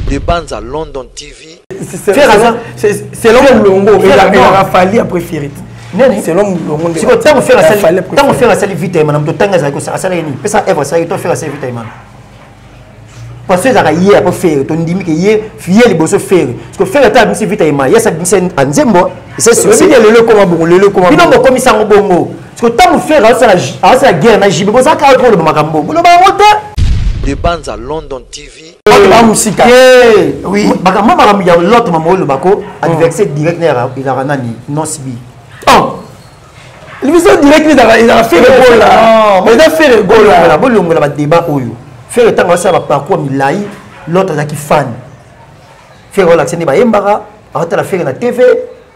De Banza London TV. Selon Mulongo, il a fallu après Ferret. Nani? Selon Mulongo. Siko tango Ferret asali tango Ferret asali vita imana moto tanga azalaki asalaki nini? Pesa Eve asalaki to Ferret asali vita imana. Parce que ezalaka ye apo Ferret tondimi ke ye ye liboso Ferret. Parce que Ferret ata abimisi vita imana, ye asabimisi nzembo, c'est succès. Lelo ekoma bongo, lelo ekoma. Bino bokomisa yango bongo. Parce que ntango Ferre aosala guerre na JB, bozalaka awa mpo oloba makambo boloba yango te. De Banza London TV. Mosika. Oui. Makambo makambo ya l'autre mama oloba ko adversaire direct na ezalaka nani Nosbi. Oh. Libiso direct ezalaka ezalaka Ferre Gola. Eza Ferre Gola. Bolongola ba débat oyo. Ferre ntango asala ba parcours milai, l'autre azalaki fan. Ferre olakisa nde bayembaka, aotala Ferre na TV.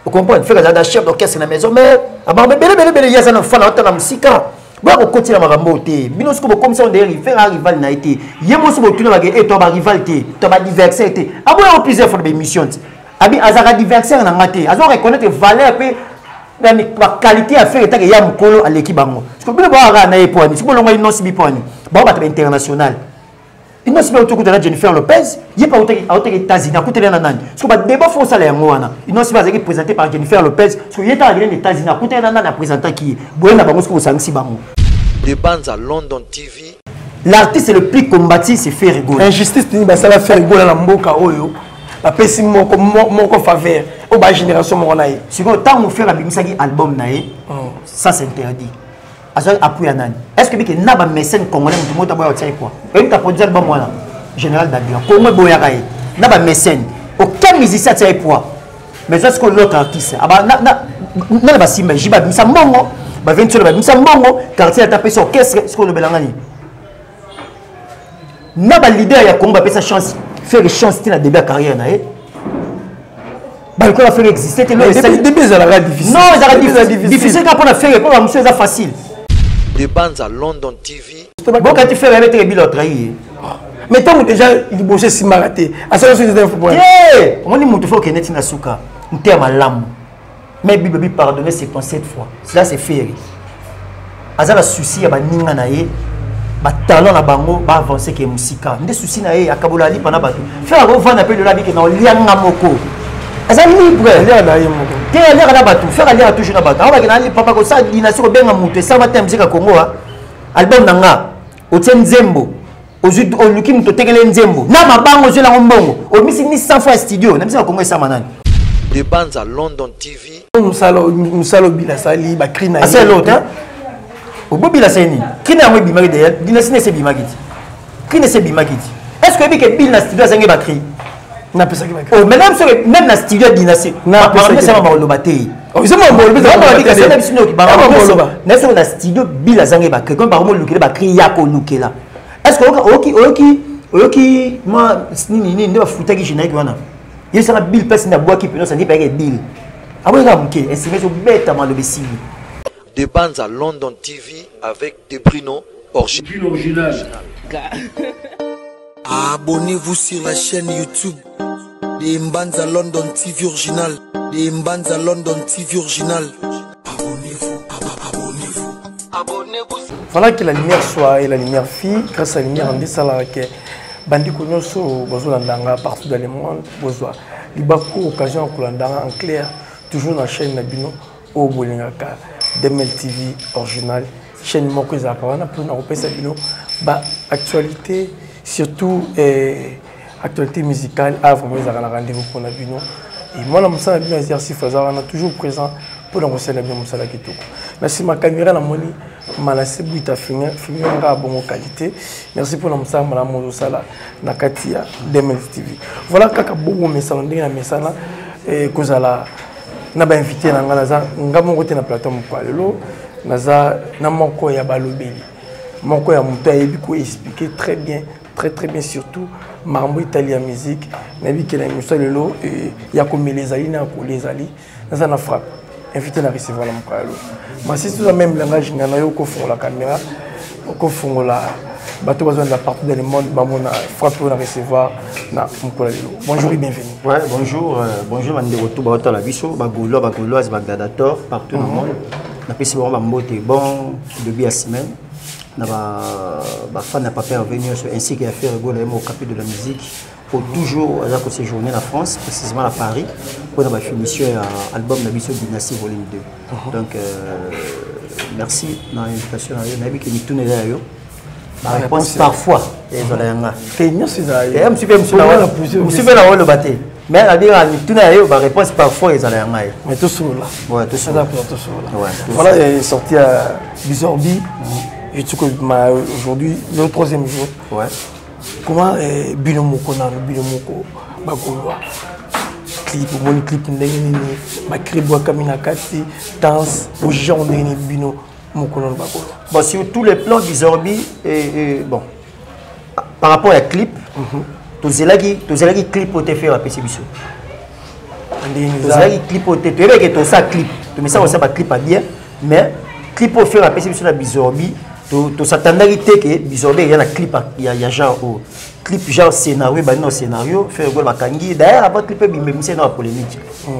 Ocomprendre Ferre azalaka chef d'orchestre na maison mère, abamba ebele ebele ebele, ye aza na fan aotala mosika. Boya kokotela makambo oyo te. Bino soki bokomisa ngo ndenge Ferre a rival na ye te. Ye mosi botuna bake e to ba rival te, to ba adversaire te. Aboya ngo plusieurs fois na ba émission ti. Abi azalaka adversaire na nga te. Azo reconnaître valeur pe na ba qualité ya Ferre etake ya mokolo aleki bango. Soki bino boyaka na ye poani, soki bolonga Innoss'B poani, bango bato ba international. Innoss'B auti okutana Jennifer Lopez, ye mpe autaki États-Unis, akutani na nani? Soki ba débat fo osala yango wana. Innoss'B azalaki présenté par Jennifer Lopez, soki ye tala akende na États-Unis, akutani na nani apresentaki ye. Boye na bango soki bosangisi bango. De Banza London TV. L'artiste le plus combattu c'est Ferre Gola. Injustice nini basala Ferre Gola na mboka oyo bapesi moko moko faveur oyo ba génération moko na ye. Sikoyo ntango Ferre abimisaki album na ye, ça c'est interdit. Azwaki appui ya nani? Est-ce que bike na ba mécène congolais moto moko taboya otiaki quoi? Oyebi ta produit album wana Général Dabira Congo eboyaka ye na ba mécène aucun musicien atia ye poids. Mais ça sikoyo l'autre artiste aba na na na ba simba jiba bimisa mbongo ba 20 ba bimisa mbongo quartier ata pesa orchestre sikoyo olobelanga nini? Na ba leader ya Congo bapesa chance faire chance te na début ya carrière na ye. Balikola faire exister te début ezalaka difficile. Non, ezalaka difficile kaka mpona faire mpo bamosusu eza facile. De Banza London TV. Bokati faire yabe teke bilo atrahi ye. Mais ntango déjà liboso esimbaka te asala soki eza problème. Te omoni moto fo okende ntina suka nte ya malamu. Mais Bible bi pardonner 77 fois. Cela c'est faire. Aza na souci ya baninga na ye batalent na bango baavance ke mosika nde souci na ye akabola lipa na bato Ferre akovanda mpe lelo abike na olianga moko aza libre te aliaka na bato Ferre aliaka toujours na bato akobake na papa kosala dynastie kobenga moto esama te ya miziki ya Congo album na nga otie nzembo ozwi oluki moto otekele nzembo na mabanga ozwi yango mbongo obimisi ni 100 fois ya studio na miziki ya Congo esama nani. De Banza London TV. Mosala obila asali bacri na ye asali eloko te obobila asali nini cri na yango ebimaki deya dynastie na esi ebimaki ti cri na esi ebimaki ti est ce que oyebi ke bile na studio azangi bacri? Napesaki bacri. Oh, mais même soki même na studio ya dynastie makambo bakoloba te. Na soki na studio bile azangi bacri comme bango molukela bacri ya kolukela. Est ce que oyoki oyoki oyoki mwa nini nini nde bafutaki générique wana ye sanga bile mpasi nde abwaki peno sandi payeke bile aboyaka moke instrument ezobeta maloba esili. De Banza London TV avec De Bruno original. Abonnez-vous sur la chaîne YouTube de Mbanza London TV original. De Mbanza London TV original. Abonnez-vous, abonnez-vous. Abonnez-vous. Voilà que la lumière soit et la lumière fille, grâce à la lumière, on dit ça là que bandiko nyonso bazolandanga partout dans le monde, bozwa libaku occasion ya kolandanga en clair toujours na chaîne na bino oyo bolingaka DML TV original, chaîne moko ezalaka wana mpona kopesa bino ba actualité surtout actualité musicale. A vraiment ezalaka na rendez-vous mpona bino et mwana mosala na bino exercice aza wana toujours présent mpona kosalela bino mosala kitoko. Na nsima caméra namoni Manase Bwita filmanga bongo qualité. Merci mpona mosala malamu ozosala na kati ya DML TV. Voilà kaka bongo mesana ndenge na mesana kozala na ba invité na nga naza nga moko te na plateau moko lelo naza na moko ya balobeli moko ya moto ayebi ko expliquer très bien, très très bien, surtout makambo etali ya musique. Nayebi ke na émission lelo ya komela ezali na ya kolia ezali. Naza na frappe invité na recevoir na moko ya lelo masisi toza même langage nga na yo okofungola caméra okofungola bato bazolanda partout dans le monde bamona frappe oyo na recevoir na mokolo ya lelo. Bonjour et bienvenue. Ouais, bonjour, bonjour bandeko tout baotala biso, ba Gaulois, ba Gauloises, ba gladiateurs partout dans le monde. Napesi bango bambote, bon début ya semaine na ba fan ya Papa Hervé nyonso ainsi que ya Ferre Gola ye moko capi de la musique. Po toujours aza ko séjourner na France, précisément à Paris, pour la finition ya album na biso Dynastie volume 2. Donc merci na invitation na yo, nayebi ke mituna eza ya yo. Ba réponse parfois ezala ya nga. Te nyonso ezala yo. Mosusu mpe mosusu mpe na oloba te. Mais nabengaka mituna ya yo, ba réponse parfois ezala ya ngai. Mais tosolola. Ouais, tosolola. Tosolola. Voilà, est sorti à Bizorbi. Aujourd'hui, le troisième jour. Ouais. Comment bino moko nano bino moko bagolois clip omoni clip ndenge nini bacri bwakami na kati danse bogenre ndenge nini bino moko nano bagolois? Bon, sur tous les plans Bizorbi et bon, par rapport à clip, tozelaki clip oyo te Ferre apesi biso. Tozelaki clip oyo te, toyebaki tosala clip, tomesaka kosala baclip ya bien, mais clip oyo Ferre apesi biso na Bizorbi, tosatandaki te ke Bizorbi eya na clip ya genre oyo, clip genre scénario ebandi na scénario. Ferre Gola bakangi ye. D'ailleurs, avant clip ebimemisi ye na bapolémique,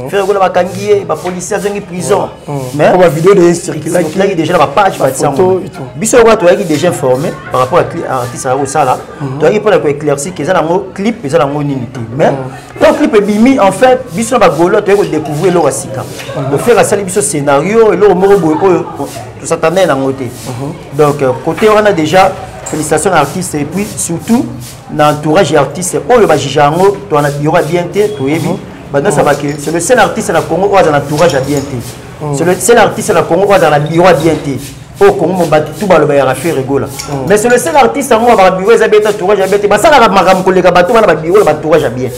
Ferre Gola bakangi ye, bapolicier, azongi prison, mais bavideo de circulaki déjà na bapage batiango. Biso lokola toyaki déjà informé par rapport à artiste aya kosala, toyaki mpona koéclaircir ke eza nango clip, eza nango nini te. Mais tant clip ebimi, en fait biso na bagaulois toyaki kodécouvrir eloko ya sika. Donc Ferre asali biso scénario, eloko moko boye oyo tosatandai nango te. Donc côté wana déjà félicitations na artiste et puis surtout na entourage ya artiste oyo bajuge yango. To na bureau ya bien te, toyebi bandosaba ke c'est le seul artiste na Congo oyo aza na entourage ya bien te, c'est le seul artiste na Congo oyo aza na bureau ya bien te oyo Congo mo bato tu baloba ya Ferre Gola. Mais c'est le seul artiste yango baka bureau eza bien te, entourage ya bien te, basalaka makambo koleka bato wana babureau na baentourage ya bien,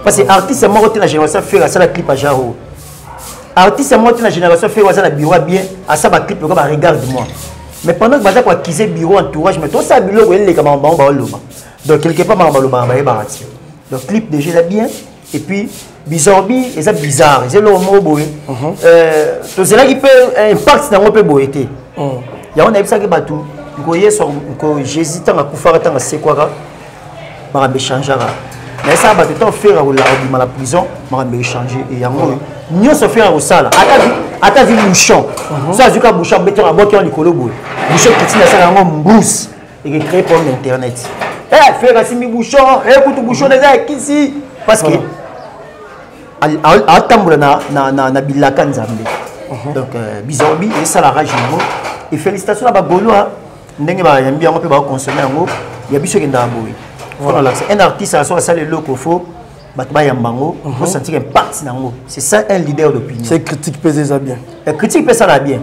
parce que artiste moko te na génération Ferre asala clip ya genre oyo. Artiste moko te na génération Ferre aza na bureau ya bien, asala baclip lokola ba Regarde moi. Mais pendant que baza koaccuser bureau, entourage, mais tosala biloko eleka bango, bango baoloba. Donc quelque part bango balobaka, bayebaka ti. Donc clip déjà eza bien et puis Bizorbi eza bizarre, eza eloko moko boye tozelaki mpe impact nango mpe boye te. Yango nayebisaki bato nko Yesu, nko Jésus, ntango akufaka, ntango asekwaka, makambo echangeaka. Nayebisaka bato ntango Ferre akobima na prison, makambo echange. E yango oyo nyonso Ferre akosala, ata azwi bouchon, so azwi ka bouchon, abeti, aboki yango likolo boye, bouchon kiti, nasala yango mbrousse, ekecrée problème na internet. Ferre asimbi bouchon, kutu bouchon eza ya kisi, parce que atambola na bilaka Nzambe. Donc Bizorbi esalaka yango et félicitation na bagaulois ndenge bayambi yango mpe bakonsome yango. Ya biso ekendaka boye, olakisa un artiste aso asala eloko, fo bato bayamba yango, osentir impact nango. C'est ça un leader d'opinion. C'est critique mpe eza bien. Critique mpe esala bien.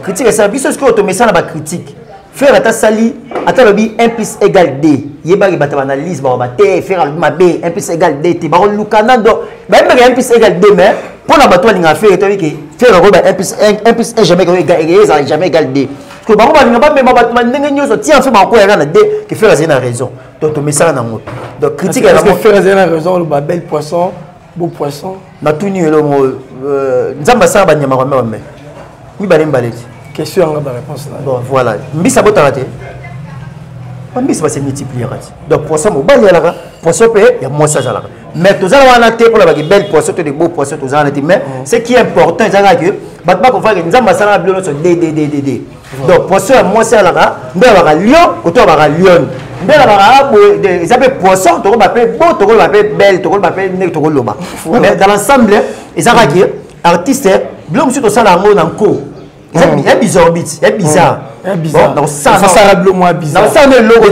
Critique esala biso. Sikoyo tomesana bacritique. Ferre ata sali, ata alobi 1 plus égal d, yebaki bato baanalyse bako te Ferre alobi mabe, 1 plus égal d te. Bakoluka nando bayebaka 1 plus égal d, mais mpo na bato balingaka Ferre, toyebi ke Ferre akoyeba 1 plus 1, 1 plus 1 jamais ezala jamais égal d, que bango balinga bamema bato bandenge nyonso ti enfin bakoyaka na d ke Ferre azali na raison. Donc tomesaka nango. Donc critique Ferre azali na raison, oloba belle poisson, beau poisson. Natuni elongo, Nzambe asala banyama bame bame mibale mibale ti? Question yanga, baréponse na. Bon, voilà, mbisi abotaka te, bambisi base multipliaka ti. Donc poisson mobali alaka, poisson mpe ya mwasi azalaka, mais tozala wana te mpona baki belle poisson to de beau poisson, tozala wana te. Mais ce qui est important eza kaka ke bato bakovake Nzambe asalaka bilo nyonso d d d d d. Donc poisson ya mwasi alaka nde alobaka lion, koto alobaka lion, nde alobaka boye. Eza mpe poisson, tokoloba mpe beau, tokoloba mpe belle, tokoloba mpe ndenge tokoloba, mais dans l'ensemble eza kaka ke artiste biloko mosusu tosala yango na nko ya bizorbit ya bizarre. Nakosala eloko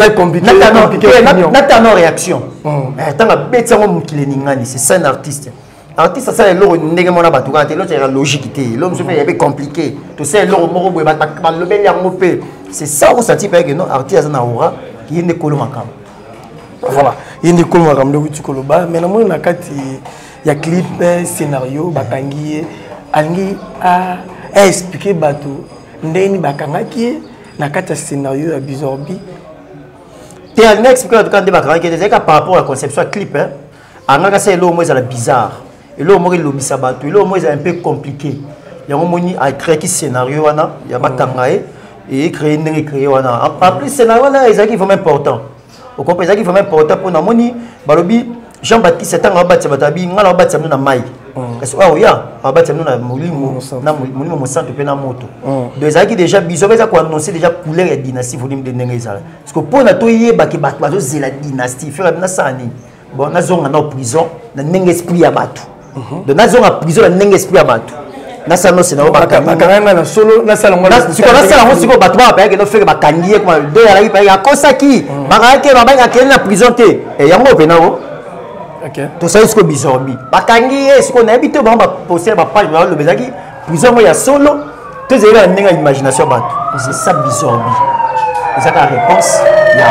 natano réaction ntango abeti yango, mokili eningani. C'est ça un artiste. Artiste asala eloko ndenge mona bato kaka te, eloko ezalaka logique te, eloko mosusu mpe yabe compliqué. Tosala eloko moko boye, balobeli yango mpe. C'est ça okosati mpe ke non, artiste aza na aura, ye nde kolo makambo. Voilà, ye nde kolo makambo nde okuti koloba. Mais namoni na kati ya clip scénario bakangi ye, alingi aexpliquer bato ndenge nini bakangaki ye na kati ya scénario ya Bizorbi. Te, alingi expliquer bato kaka nde bakangaki ye, ezalaki par rapport ya conception ya clip. Angaka sa eloko moko ezala bizarre, eloko moko elobisa bato, eloko moko ezala un peu compliqué. Yango moni acréaki scénario wana ya bakanga ye, ecréé ndenge ecréé wana. En plus scénario wana ezalaki vraiment important, okompa, ezalaki vraiment important mpo namoni balobi Jean Baptiste ntango abatisa bato, abi ngai na abatisa bino na mai, kasi oyo oya abatisa bino na molimo, na Molimo Mosantu mpe na moto. Donc ezalaki déjà biso eza koannonce déjà couleur ya Dynastie volume de ndenge ezala, parce que mpona toyebaki bato bazozela Dynastie, Ferre nasala nini. Bon, nazonga na prison na ndenge esprit ya bato. Donc nazonga prison na ndenge esprit ya bato, nasala nose na yo. Bakanga nga na solo, nasala ngo sikoyo, nasala yango sikoyo. Bato baka payaki no Ferre, bakangi ye kuma do alaki payaki, akosaki, bakangaki ye, babaki akende na prison te. Yango mpe nango tosali sikoyo bizorbi, bakangi ye sikoyo. Nayebi te, bango baposte bapage, baloba ezalaki prison yango ya solo to ezali na ndenge ya imagination ya bato. C'est ça bizorbi, eza kaka réponse ya.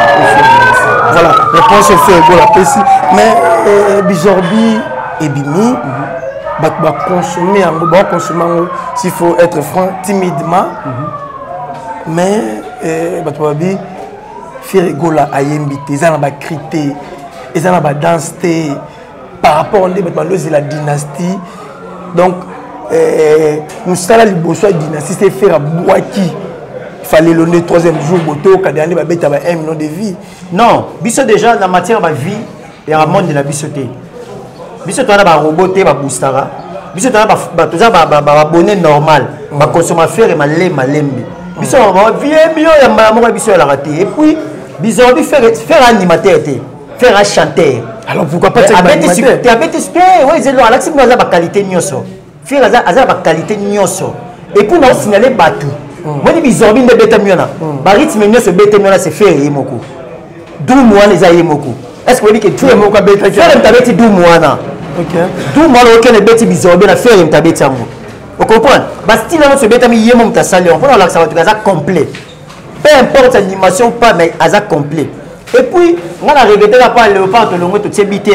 Voilà, réponse Ferre Gola apesi. Mais bizorbi ebimi, bato baconsommer yango, baconsommer yango, s'il faut être franc, timidement. Mais bato babi Ferre Gola ayembi te, eza na bacri te, eza na badanse te par rapport nde bato balozela Dynastie. Donc mosala liboso ya Dynastie se Ferre abwaki falelo nde troisième jour botoyoka nde babeta ba 1 million de vues. Non, biso déjà na matière bavie ya monde na biso te. Biso toza na barobot te baboostaka biso, toza baabonné normal, baconsomma Ferre malembe malembe. Biso vie million ya mbala moko ya biso elaka te. Et puis bizorbi, Ferre animateur te, Ferre chanteur. Alors pourquoi pas? Abeti te, abeti te. Oyo ezelo alakisi bino aza baqualité nyonso. Ferre aza na baqualité nyonso. Et puis naosignale bato moni bizorbi nde ebetami wana, barythme nyonso ebetami wana, c'est Ferre ye moko. Drum wana eza ye moko. Est ce que oyebi ke Ferre moko abetaki? Ferre moto abeti drum wana. Drum wana okende ebeti bizorbi na Ferre moto abeti yango, ocomprendre? Bastyle nyonso ebetami, ye mo moto asali yango mpona kolakisa bato aza complet, peu importe animation ou pas, mais aza complet. Et puis nga na regretaka mpa Léopard, tolongwe totie bi te.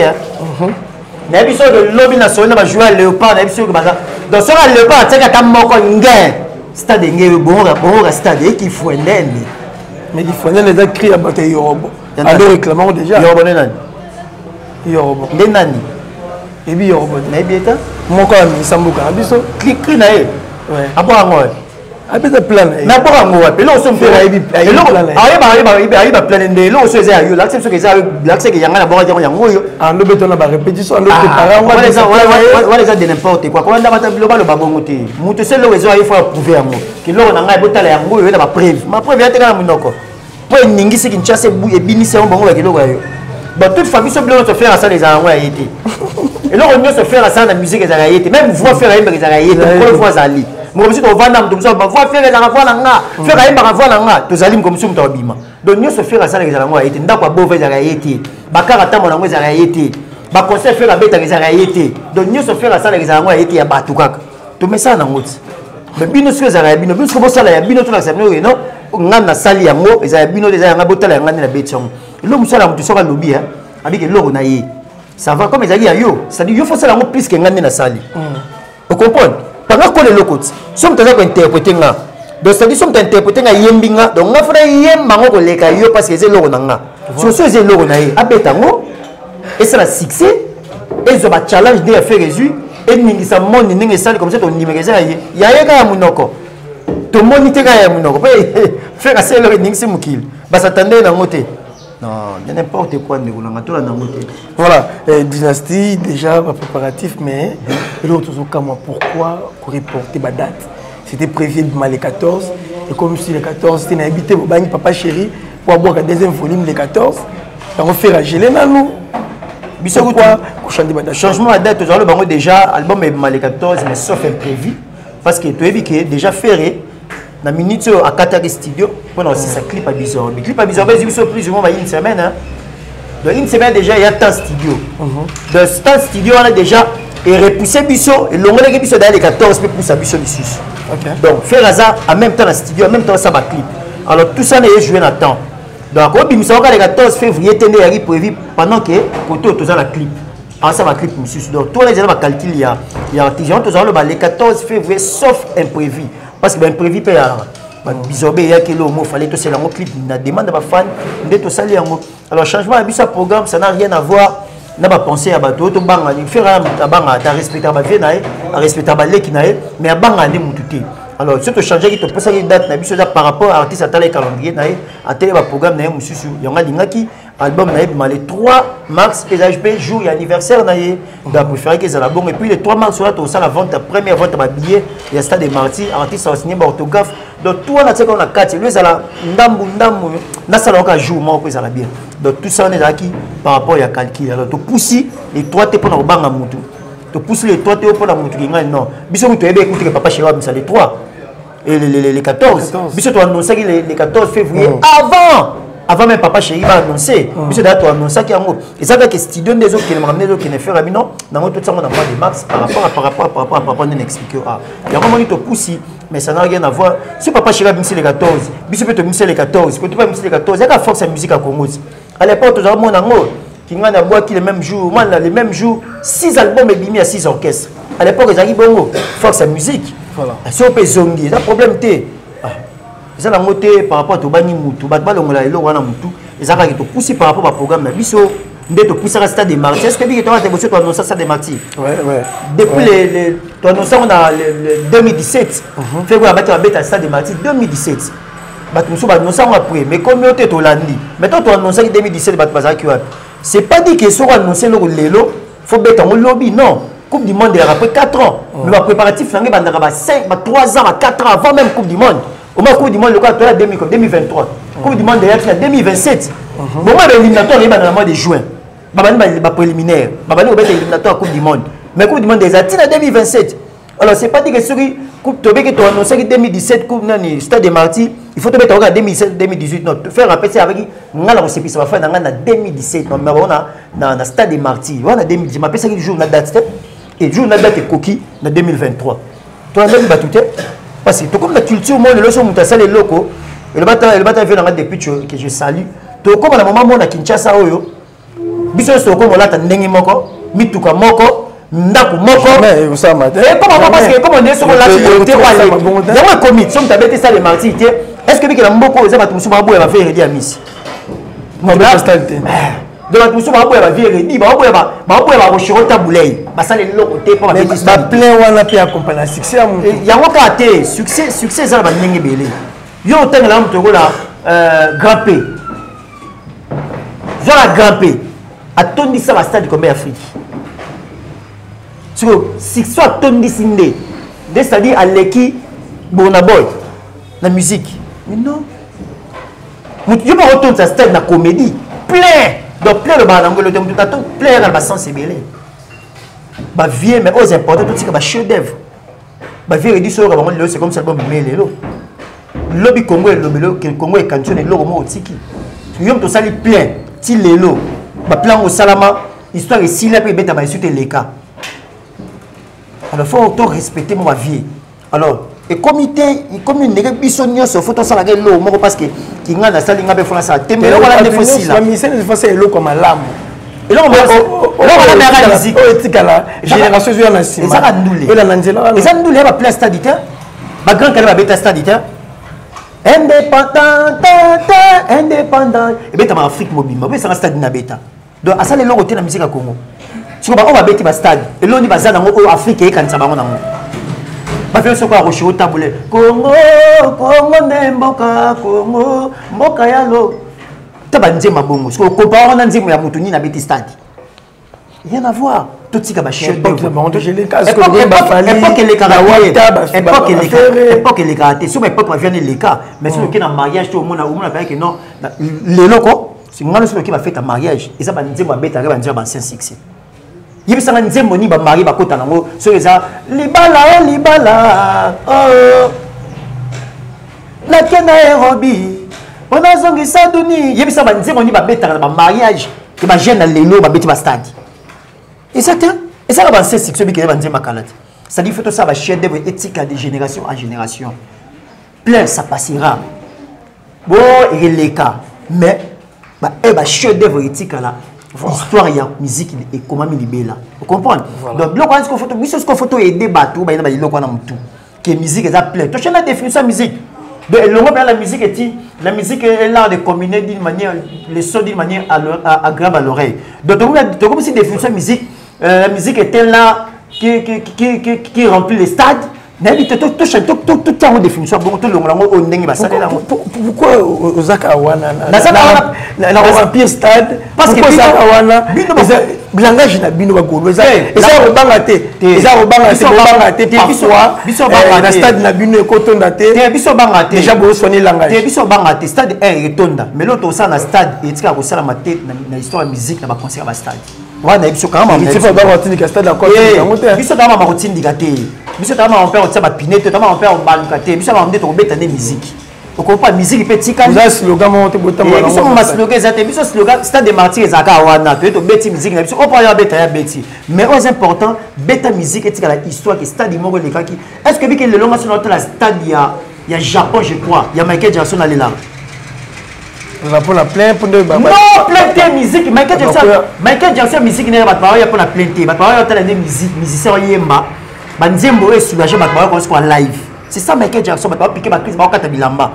Nayebi soki lobi na soli na bajoueur ya Léopard, nayebi soki baza. Donc soki ya Léopard atiaki ata moko nge stade nge bongoka stade ekifwendene. Mais kifwendene eza cri ya bato ya Yorobo, ando réclamant déjà. Yorobo nde nani? Yorobo. Nde nani? Ebi Yorobo. Nayebi eta. Moko ya misa mboka na biso. Cri na ye abwaka yango wapi? Abeta plan na ye. Mais abwaka yango wapi? Eloko so ayeba plan nde eloko so eza ya yo, lakisa biso eza, lakisa ke yanga nabwakaki yango, yango oyo. Ando beto na barépétition, ando prépare. Wana eza de n'importe quoi. Kolanda bata biloba loba bongo te. Moto se eloko eza, ye faut approuver yango ke eloko na ngai, botala yango oyo na bapreuve. Mapreuve ya te kaka na monoko mpo eningisi Kinshasa, ebinisi yango bango bakiloko ya yo. Bon, toutefois biso biloko nyonso Ferre asala ezala yango ya ye te. Eloko nyonso Ferre asala na musique ezala ya ye te. Même voix Ferre ayembaka ezala ya ye te. Mokolo voix azali moko mosusu, tovanda moto mosusu, voix Ferre ezalaka voix na nga, Ferre ayembaka voix na nga, tozali moko mosusu moto akobima. Donc nyonso Ferre asalaka ezala yango ya ye te. Ndako ya bova ezalaka ya ye te, bakar atambola yango ezalaka ya ye te, baconcert Ferre abetaka ezalaka ya ye te. Donc nyonso Ferre asalaka ezala yango ya ye te, ya bato kaka. Tomesala nango ti. Mais bino soki ezalaka ya bino, bino soki bosala ya bino, tolakisa bino oyo no nga nasali yango, eza ya bino te, eza yanga, botala yanga nde nabeti yango. Eloko mosala ya moto soki alobi abiki eloko na ye, ça va comme ezalaki ya yo, c'est-à-dire yo fosala yango plus ke nga nde nasali, ocomprendre? Panga kola eloko ti so moto aza kointerpréter nga. Donc c'est-à-dire so moto interpréter nga, yembi nga, donc nga fona yemba yango koleka yo parce que eza eloko na nga. Soso eza eloko na ye, abeta yango, esala succès, ezwa bachallenge nde ya Ferre ezwi, eningisa monde ndenge esali, comme ça tondimaka eza ya ye. Ya ye kaka ya monoko tomoni te, kaka ya monoko mpe Ferre asali eloko eningisi mokili, basatande nango te. Non, de n'importe quoi, ndeko nanga, tolanda yango te. Voilà, Dynastie déjà préparatif, mais eloko tozokamwa, pourquoi koreporter badate? C'était prévu ebima le 14, et comme si le 14 te, nayebi te, bobangi Papa Chéri po abwaka deuxième volume le 14, yango Ferre agele nanu. Biso pourquoi kochanger badate? Changement ya date, tozala bango déjà album ebima le 14, mais sauf imprévu, parce que toyebi ke déjà Ferre na minute oyo akataki studio mpona kosisa clip ya Bizorbi. Clip ya Bizorbi ezwi biso plus ou moins ba une semaine, hein. Donc une semaine déjà ya temps studio. Donc temps studio wana déjà erepousse biso, elongolaki biso daya le 14 mpe pusa biso lisusu. Donc Ferre aza en même temps na studio, en même temps asala baclip. Alors tout ça na ye joué na temps. Donc akobimisa kaka le 14 février te nde eyaki prévu, pendant que kote oyo toza na clip, asala baclip mosusu. Donc to wana ezala bacalcul ya artiste. Yango tozala loba le 14 février sauf imprévu, parce que baimprévu mpe ya bizobe eyaki, eloko mo fallait tosala yango clip na demande ya bafan nde tosali yango. Alors changement ya biso ya programme, ça n'a rien à voir na bapensée ya bato oyo tobanga. Ferre abanga ata, arespectaka bavie na ye, arespectaka baleki na ye, mais abangaka nde motu te. Alors soki tochangeaki, topesaki date na biso, eza par rapport à artiste atalaki calendrier na ye, atali baprogramme na ye mosusu, yango alingaki. Album na ye ebima le 3 mars, ezalaki mpe jour ya anniversaire na ye. Donc apréféraki ezala bongo. Et puis le 3 mars wana tosala vente ya première vente ya babillet ya Stade de Martyr, artiste asigne baorthographe. Donc tout wana tiaka na kati elo ezala ndambu ndambu, nasala kaka jour moko ezala bien. Donc tout ça wana ezalaki par rapport ya calcul. Alors topusi le 3 te mpona kobanga mutu, topusi le 3 te mpona mutu kingai non, biso kutu toyebi ekutike Papa Chéri abimisa le 3 et le 14. Biso toannonçaki le 14 février, avant même Papa Chéri baannonce. Biso daa toannonçaki yango, eza kaka studio nde ezokende, makambo nde ezokende faire bino nango, totiango na mois de mars par rapport à par rapport à par rapport à par rapport nde na expliqué ah yango moni topusi. Mais ça n'a rien à voir. Si Papa Chéri abimisi le 14, biso mpe tobimisi le 14, koto mpe abimisi le 14, yaka force ya musique ya Congo. À l'époque tozala mona yango kingani abwaki le même jour, mwana le même jour 6 albums ebimi ya 6 orchestres. À l'époque ezalaki bongo, force ya musique. Soki mpe ezongi, eza problème te, eza nango te par rapport tobangi mutu, bato balongola eloko wana mutu. Eza kaka topusi par rapport baprogramme na biso nde topusaka Stade de Martyr. Est ce que biki toka te boso toannonça Stade de Martyr depuis toannonça ngo na 2017 fe koya bato babeta Stade de Martyr 2017, bato mosusu baannonça yango après, mais komi oyo te tolandi. Mais to toannonçaki 2017, bato bazalaki wapi? C'est pas dit que soki annonce eloko lelo, faut beta yango lobi, non. Coupe du monde eyaka après 4 ans, mais bapréparatif nango ebandaka ba 5, ba 3 ans, ba 4 ans avant même Coupe du monde. Au moins Coupe du monde lokola toya 2023, Coupe du monde eyaki na 2027. Bongo baéliminatoire eyebanda na mois de juin, babandi bapréliminaire, babandi kobeta éliminatoire ya Coupe du monde, mais Coupe du monde eza ntina 2027. Alors c'est pas dit que soki coupe tobeki, toannonçaki 2017 coupe nani Stade de Martyr, il faut tobeta kaka 2017, 2018, non. Faire apesi avec nga na kosepisa bafai na nga na 2017, non, mais bango na Stade de Martyr wana 2017, mapesaki jour na date te, et jour na date ekoki na 2023, tolandaki bato te parce que tokomi na culture mo lelo so moto asala eloko elobata vie nanga depuis que je salue. Tokóma na moma mo na Kinshasa oyo biso nyonso tokóma olata ndenge moko, mituka moko, ndako moko. Ekoma parce que ekoma nde soki olati te yango ekomi so moto abeti Stade Martyr te. Est ce que bikela mboka oyo eza bato mosusu baboya bavieux Reddy ya misi? Donc bato mosusu baboya bavieux Reddy, baboya barochero tabulei, basala eloko te mpo baplein wana mpe accompagne succès ya moto. Yango kaka te, succès eza na bandenge ebele. Yo otangela moto lokola Grand P, zwaka Grand P atondisa bastade combien Afrique? Sikoyo succès atondisi nde nde, c'est-à-dire aleki Burna Boy na musique? Mais non, moto yo moko otondisa stade na comédie plein. Donc plein lobaka nango elote moto tato plein yaka na basens ebele bavieux, mais oyo important totika bachef d'œuvre bavieux Reddy. Soyoka bango lelo, c'est comme ça album bime lelo, lobi Congo elobelo, Congo ekanisi na eloko moko otiki yo moto osali plein ti lelo. Baplan yango osalama, histoire esila mpe ebetama esu te eleka. Alors faut to respecter mo bavieux. Alors ekomi te, ekomi ndenge biso nyonso faut tosalaka eloko moko parce que kinga nasali nga mpe fo nasala te, mais eloko wana nde fo sila. Misala eloko malamu. Eloko wana yaka musique. Oyo etikala génération ezoya na nsima. Ezaka ndule. Elanda nzela wana. Eza ndule ya baplein stade te, bagrand kale babeta stade te, indépendant te, indépendant ebetama Afrique mobimba, obesanga stade na beta. Donc asala eloko te na musique ya Congo. Siko baoyo babeti bastade, eloni baza nango oyo Afrique eyekanisa bango nango, bafio soko ya rocher otabule Congo, Congo nde mboka, Congo mboka ya lo ta banzemba bongo. Siko okompare wana nzembo ya moto nini abeti stade? Rien à voir. Totika bachef, époque elekaka te, époque elekaka te. So baépoque baviane eleka, mais soki oke na mariage te, omona omona payake non. Lelo ko ngana soki oke bafete ya mariage, eza banzembo abetaka, banzembo ya baancien succès. Yebisanga nzembo nini bamarie bakota nango soki eza libala o libala o nake na Nairobi mpo nazongisa duni. Yebisa banzembo nini babetaka na bamariage ke bajeune na lelo babeti bastade? Eza te, ezaka baancien succès bikele banzembo akala te. C'est-à-dire faut tosala bachef d'œuvre etika de génération en génération. Plein, ça passera bo eleka, mais bachef d'œuvre etikala, histoire ya musique ekomami libela, ocomprendre? Donc biloko wana sikoyo foto biso sikoyo foto aide bato bayina baliloko wana motu ke musique eza plein. Tochanger la définition ya musique. Donc elongo mpena la musique eti, la musique est l'art de combiner d'une manière les sons d'une manière agréable à l'oreille. Donc tokomisi définition ya musique, la musique est un art qui remplit les stades. Nayebi te, totia yango définition bongo, tolongola yango oyo ndenge basalela yango. Pourquoi ozaka wana na remplir stade? Parce que ozaka wana, langage na bino bagolo eza kobanga te, eza kobanga te, kobanga te. Parfois na stade na bino ekotonda te. Te, biso banga te. Déjà bosoni langage. Te, biso banga te. Stade 1 etonda, mais l'autre osala na stade etikaka kosalama te na histoire ya musique, na baconcert ya bastade wana. Biso kaka biso kaka mama kotindika te, biso kaka mama mpe kotia bapine te, kaka mama mpe kobaluka te. Biso mama nde tokobeta nde musique, okopa musique mpe tikali. Slogan moko te. Biso mama slogan eza te. Biso slogan Stade de Martyr ezalaka wana, toye tobeti musique na biso. Oyo mpo aya beta, ya beti, mais oyo eza important, beta musique etikala histoire ke stade moko elekaki. Est ce que bike lelo nga so naotala stade ya Japon, je crois ya Michael Jackson, alelaka. Oza mpona plein mpo nde? Non, plein te. Musique Michael Jackson, Michael Jackson, musique ndenge bato baoya mpona plein te. Bato baoya otala nde musique, musicien oyemba banzembo oyo esoulage bato, baoya koyoka live. C'est ça Michael Jackson. Bato bapike bacrise, baokata bilamba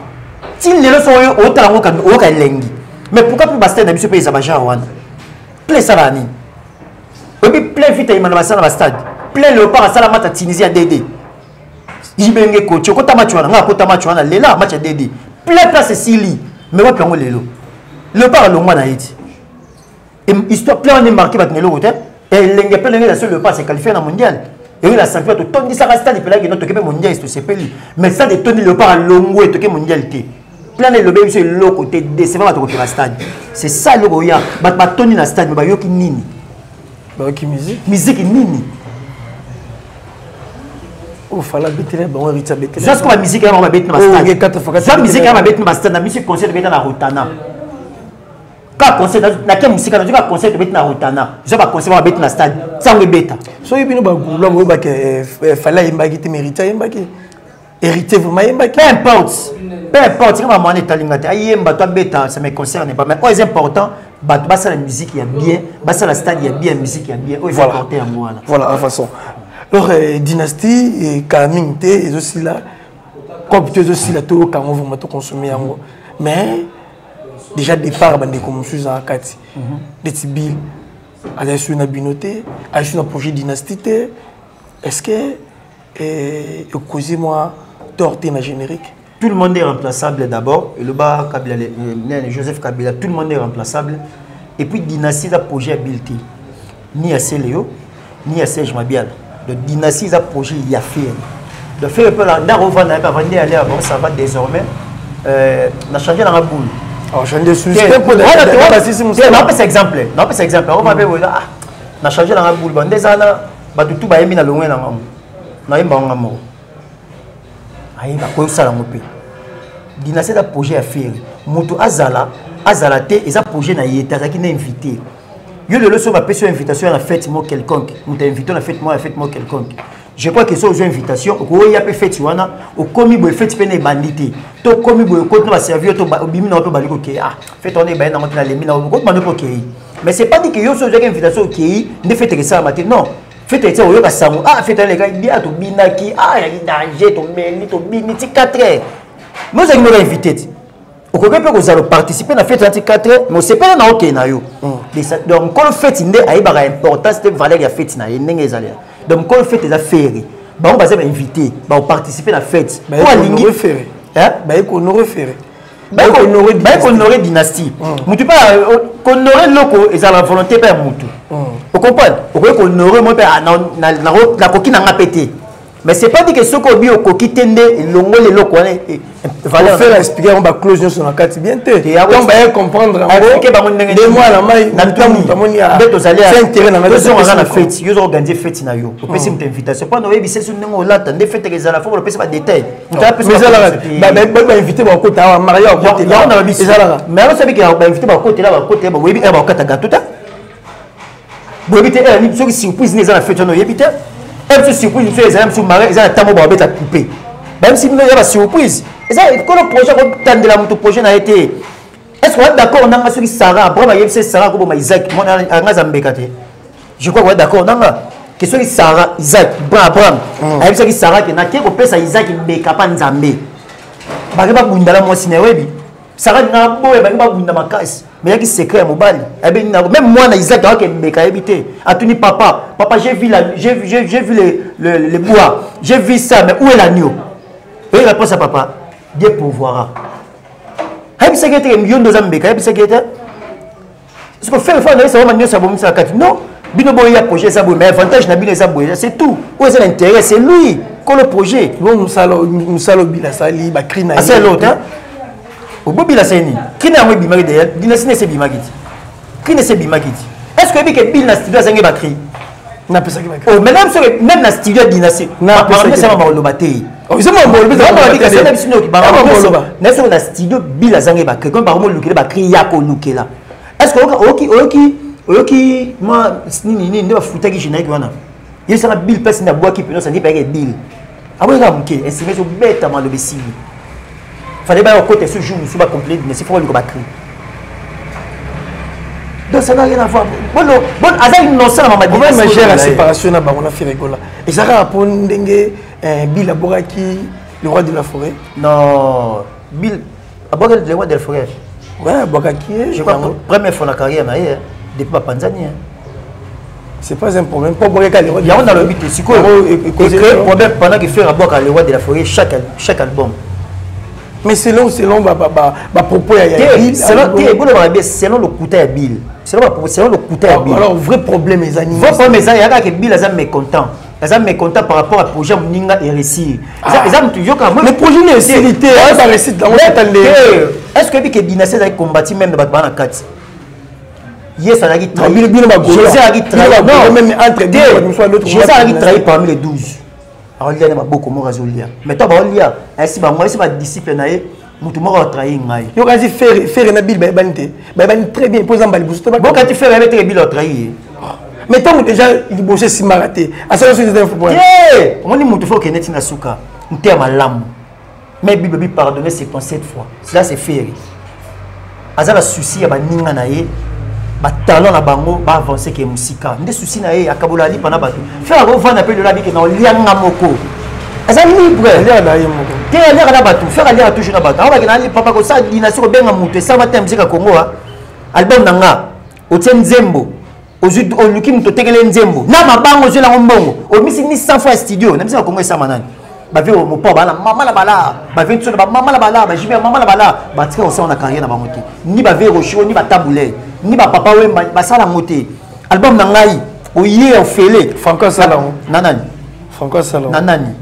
ti lelo. So oyo otala yango, oyoka elengi. Mais pourquoi mpe bastade na biso mpe eza bagenre wana? Plein esalaka nini? Oyebi plein vite ayima na basala bastade plein. Léopard asala match ya Tunisie ya dd ibenge coach okota match wana, nga akota match wana, lela match ya dd plein, place esili. Mais wapi yango lelo? Léopard alongwa na ye ti histoire plein wana emarke bato na eloko te. Elenge mpe ndenge na so Léopard se qualifie na mondial, eyo na champion, totondisaka stade epelaki no, toke mpe mondial, tosepeli. Mais stade etondi, Léopard alongwe, toke mondial te. Plein elobe biso eloko te, décevant. Bato kokela stade, c'est ça eloko oya. Bato batondi na stade, mais bayoki nini? Bayoki musique. Musique nini? Ofala betela bango, Rita betela. Zwa sikoyo bamusike yango babeti na bastade, zwa musique yango babeti na bastade. Na musique concert tobeta na Rotana, kaka concert nake mosika, nazwi kaka concert tobeti na Rotana. Zwa baconcert bango babeti na stade, sango ebeta. Soki bino bagoulois boyebake Fally ayembaki te, mais Héritier ayembaki. Héritier vraiment ayembaki. Peu importe, peu importe. Kama mwana etalinga te, ayemba to abeta, ça me concerne pas. Mais oyo eza important, bato basala musique ya bien, basala stade ya bien, musique ya bien, oyo eza important, yango wana. Voilà, en façon alors dynastie kala mingi te ezosila, cope te ezosila, toyoka yango vraiment, toconsommer yango. Mais déjà départ bandeko mosusu ezala kati neti Bill azali soki na bino te, azali soki na projet dynastie te. Est ce que ekozi mwa tort te na générique? Tout le monde est remplaçable d'abord. Et le bas Kabila, Joseph Kabila, tout le monde est remplaçable. Et puis dynastie eza projet ya Bill te, ni ya Celeo, ni ya Serge Mabiala. Donc dynastie eza projet ya Ferre. Donc Ferre mpe ndako ovanda ye mpe avandi ale, bon, ça va désormais, na change nanga boule. Naopesa exemple, naopesa exemple. Akoma mpe boye, ah, na change nanga boule, bon, nde eza wana. Bato tu bayembi na longwe nanga, nayemba ngo nga moko, ayeba koyosala yango mpe. Dynastie eza projet ya Ferre. Moto azala azala te, eza projet na ye te, azalaki na invité. Yo lelo soki bapesi yo invitation ya na fête mo quelconque, moto ainvité na fête mo ya fête mo quelconque, je crois que so ozwa invitation, okoya mpe fête wana. Okomi boye, fête mpe na ebandi te, to okomi boye, okoti na baservi yo, to obimi na yo mpe obali kokei. Ah, fête wana ebandi nango te, nalembi na okoti bando mpe okei. Mais c'est pas dit que yo so ozwaki invitation, okei nde fête ekesalama te. Non, fête etia oyoka sango, ah, fête wana elekaki bien, tobinaki, ah, yaki danger, tomeli, tobini ti 4 heures. Mais ozalaki moko invité te, okoki mpe kozala oparticipe na fête wana ti 4 heures, mais osepela na okei na yo. Donc nkolo fête nde ayebaka importance te, valeur ya fête na ye ndenge ezalela. Donc nkolo fête eza Ferre, bango baza bainvité, baoparticipe na fête. Po alingi baye kohonorer Ferre. Baye kohonorer dynastie. Mutu mpe kohonorer loko ezala volonté mpe ya mutu, ocomprendre? Okoki kohonorer mo mpe nakoki na nga mpe te, mais c'est pas dit que soki obi okoki te nde elongoli eloko wana. Valeur expliquer yango, baclause nyonso na kati bien te. Donc baye comprendre yango bango ndenge nde mwana mai moto amoni nde tozali intérêt na ngai. Tozongaka na fête, yo ozo organiser fête na yo, opesi moto invitation mpona oyebisa so ndenge olata nde fête ezala, fo opesi badetail. Bainvité bakota awa, maria akotela, ezalaka. Mais alors sabi ke bainvité bakotela, bakotela, boyebi heure bakokata gâteau te, boyebi te heure nini. Soki surprise nini eza na fête wana, oyebi te. Heure mosusu surprise mosusu ezala, mosusu mari eza na ntango babeta coupe, bayebisi bino ya basurprise. Eza kolo projet, akotandela moto projet na ye te. Est ce que oza d'accord nanga soki Sara, Abraham ayebisi Sara akoboma Isaac, mwana anga aza mbeka te? Je crois oza d'accord nanga ke soki Sara, Isaac, Abraham ayebisaki Sara ke nake kopesa Isaac mbeka mpa Nzambe, bake babundala mwasi na ye, oyebi Sara linga boya, bangi babunda makasi. Mais yaki secret ya mobali. Ayebi nini même mwana Isaac ayaki mbeka ayebi te. Atuni papa, papa j'ai vu la j'ai j'ai j'ai vu le bois, j'ai vu ça mais où est l'agneau? Et réponse à papa, Dieu pourvoira. Ayebisaki ete yo nde oza mbeka, ayebisaki ete parce que faire faire na ye sama nyonso abomisa kati. Non, bino boya projet eza boye mais avantage na bino eza boye, c'est tout. Oyo eza l'intérêt, c'est lui kolo projet. Bon musala musala bila sali ba cri na ye. Asala l'autre hein. Obobila sali nini? Cri na yango ebimaki d'ailleurs, dynastie na ese ebimaki ti. Cri na ese ebimaki ti. Est-ce que oyebi ke Bill na studio azangi ba cri? Napesaki ba cri. Oh, mais même soki même na studio ya dynastie, Napesaki ba sama baloba te. Oh, eza mambo olobi, eza mambo olobi te. Na biso nyoki, ba Mambo oloba. Na soki na studio Bill azangi ba cri, comme ba molukela ba cri ya kolukela. Est-ce que oyoki oyoki oyoki mwa nini nini nde bafutaki générique wana? Yesaka Bill place na bwaki peno sandi payeke Bill. Aboyaka moke, instrument ezobeta maloba esili. Fallait baya kokota ce jour mosusu bacomplete dynastie fo baluka bacri. Donc ça n'a rien à voir. Bon, bon, aza innocent na mama problème majeur ya séparation na bango na Ferre Gola eza kaka mpo ndenge Bill abwakaki le roi de la forêt. Non, Bill abwakaki le roi de la forêt. Ouais, abwakaki ye. Je crois première fois na carrière na ye depuis bapanzani. C'est pas un problème. Pour abwakaki le roi de la yango nalobi te sikoyo ecrée problème pendant que Ferre abwaka le roi de la forêt chaque album. Mais selon ba ba ba ba propos ya Te, Bill, selon te bolobaka bien selon lokuta ya Bill. Selon ba propos, selon lokuta ya Bill. Alors vrai problème eza nini? Vrai problème eza yaka ke Bill aza mécontent. Aza mécontent par rapport à projet moninga et réussir. Eza eza mutu yoka Mais projet ne esili te, aza réussite nango ata nde. Est-ce que bi ke dynastie ezali combattu même na bato bana kati? Yesu azalaki trahi. Bino bino ba Gaulois. Jésus azalaki trahi. Bino ba Gaulois, même entre bino, bato mosusu l'autre Jésus azalaki trahi parmi les 12. Aolia na maboko moko azolia. Mais toi baolia, ayesi bango, ayesi ba disciple na ye, mutu moko atrahi ngai. Yo kasi Ferre, Ferre na Bill bayebani te. Bayebani très bien, mpo eza mbala liboso te ba- Bokati Ferre ayebi te ke Bill atrahi ye. Mais ntango déjà liboso esimbaka te. Asala soki eza problème. Te, omoni mutu faut okende ti na suka. Nte ya malamu. Mais Bible bi pardonner 77 fois. Cela c'est Ferre. Aza na souci ya baninga na ye, ba talent na bango ba avancer ke musika. Nde souci na ye akabola lipa na bato. Ferre akovanda pe lola bike na olianga moko. Aza libre. Aliaka na ye moko. Te aliaka na bato. Ferre aliaka toujours na bato. Awa bakena ali papa ko sa dynastie ko benga mutu esama te musique ya Congo ha. Album na nga otie nzembo. Ozwi oluki mutu otekele nzembo. Na mabango ozwi lango mbongo. Omisi ni 100 fois studio. Na musique ya Congo esama nani? Ba vie mopo bana mama na bala, ba vie tsono ba mama na bala, ba jibe mama na bala, ba tika osala na carrière na bango te. Ni ba vie Rochio, ni ba Taboulé, ni ba papa Wemba, ba sala ngo te. Album na ngai oye ofele. Franco asala ngo. Na nani? Franco asala ngo. Na nani?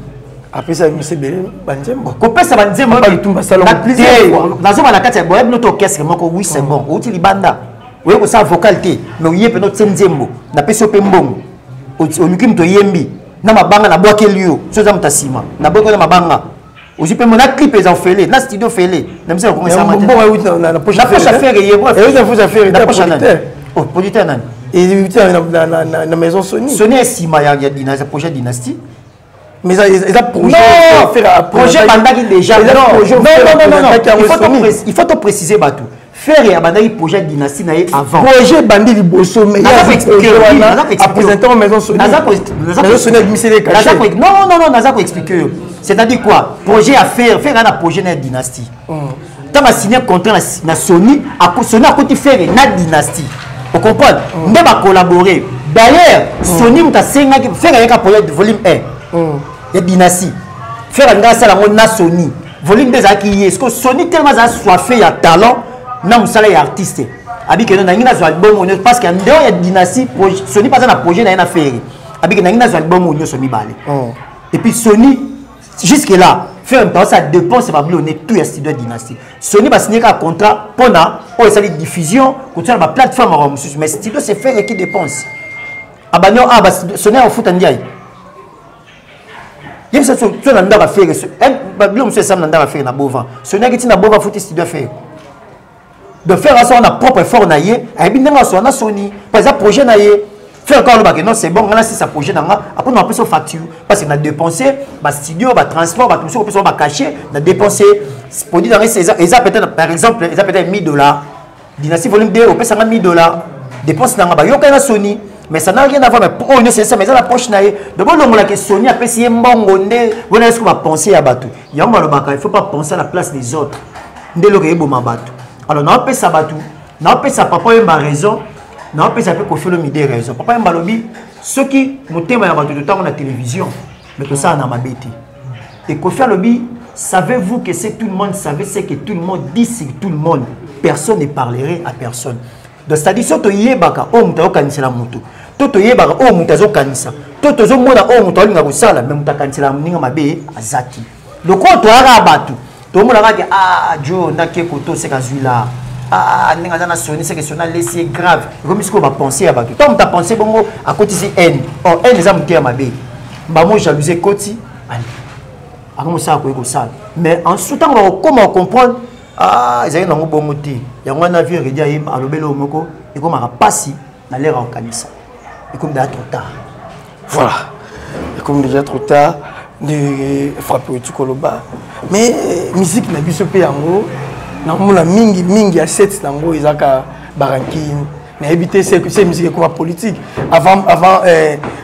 Apesa biso ebele ba nzembo. Kopesa ba nzembo Papa Lutumba asala ngo Na plusieurs te, fois. nazoba na kati ya boye bino to orchestre moko, oui c'est bon. Outi libanda. Oye kosala vocal te, mais oye peno tie nzembo. Napesi yo pe mbongo. Oluki moto oyembi. Na mabanga na bwakeli yo, soki oza moto ya nsima, na bwakeli na mabanga. Ozwi pe na clip eza ofele, na studio ofele. Na biso ya Congo esama te. Mbongo euti na poche Na poche affaire, affaire, ye, eh? Euti na poche affaire, Na ta poche ya nani? producteur. Oh, producteur nani? Euti na maison Sony. Sony ya nsima ya dynastie, projet ya dynastie. Mais eza projet Non, affaire ya projet bandaki déjà. Eza Non, projet non, affaire non, non, non, non. ya Il faut Sony. te il faut te préciser bato. Ferre abandaki projet dynastie na ye avant. Projet bandi liboso, mais Naza ya ko expliquer, projet oui, wana, naza ko expliquer. a présenté en maison Sony. Naza ko naza ko Maison Sony abimiseli ye Naza cachet. ko non, non, non, naza ko expliquer yo. C'est-à-dire quoi? Projet à faire, faire un projet na dynastie. Tant a signé contrat na Sony, Sony a côté faire na dynastie. Vous comprenez? Nde ba collaborer. D'ailleurs, Sony muta senga ki faire un projet de volume 1. Ya dynastie. Faire un gars ça na Sony. Volume 2 qui est. Est-ce que Sony tellement a soifé ya talent na musala ya artiste. Abi que non ngina zo album ono parce que en dehors ya dynastie Sony pas na projet na na faire. Abi que ngina zo album ono so mibale. Et puis Sony jusque là faire un temps ça dépense ba bleu tout ya studio dynastie. Sony ba signer un contrat pona o esali diffusion ko tsala ba plateforme ba mususu mais studio c'est faire qui dépense. Abanyo ah ba Sony a futa ndiaye. Yebisa so so na ndaka faire so ba bleu mususu sam na ndaka faire na bova. Sony a kitina bova futi studio faire. De faire ça on a propre effort na ye, ayebi ndenge aso na Sony, par exemple projet na ye. Faire encore le bac, non c'est bon, on a si ça projet na nga, après on a plus facture parce qu'on a dépensé ba studio, ba transport, ba tout ça, on peut ba cacher, on a dépensé produit dans les eza peut-être par exemple, eza peut-être 1000 $. Dynastie volume 2, on peut ça 1000 $. Dépense na nga ba yoka na Sony. Mais ça n'a rien à voir, mais pour eux, c'est ça, mais ça la poche na ye. D'abord, on a que Sony a payé mbongo nde, on est-ce qu'on va penser à batou. Ya on va le bac, il faut pas penser à la place des autres. Nde lo ke boma batou. Alors, on a payé ça batou. Naopesa Papa Wemba raison, naopesa mpe Koffi Olomide raison. Papa Wemba alobi soki motema ya bato totango na télévision, mais tosala na mabe te. Et Koffi alobi, savez-vous que c'est tout le monde savait ce que tout le monde dit sur tout le monde, personne ne parlerait à personne. Donc c'est-à-dire soki toyebaka oyo moto azokanisela moto, to toyebaka oyo moto azokanisa, to tozomona oyo moto alinga kosala, mais moto akanisela moninga mabe aza te. Lokola toyaka bato tomonaka ke ah jo ndake koto seka zwi la, ah ndenge aza na soni seke soni alesi ye grave. Ekomi sikoyo bapense ya bato. Ntango moto apense bongo akotisi haine, or haine eza moteya mabe, bamo jalousie ekoti, ale akomosala koyi kosala. Mais ensuite ntango bakokoma kocomprendre, ah ezali nango bongo te. Yango wana vieux Redi ayemba alobeli oyo moko ekomaka mpasi na l'heure ya kokanisa, ekomi déjà trop tard. Voilà, ekomi déjà trop tard nde frappe oyo koloba. Mais musique na biso mpe yango nakomona mingi mingi ya set nango ezaka barankine. Nayebi te se musique ekoma politique. Avant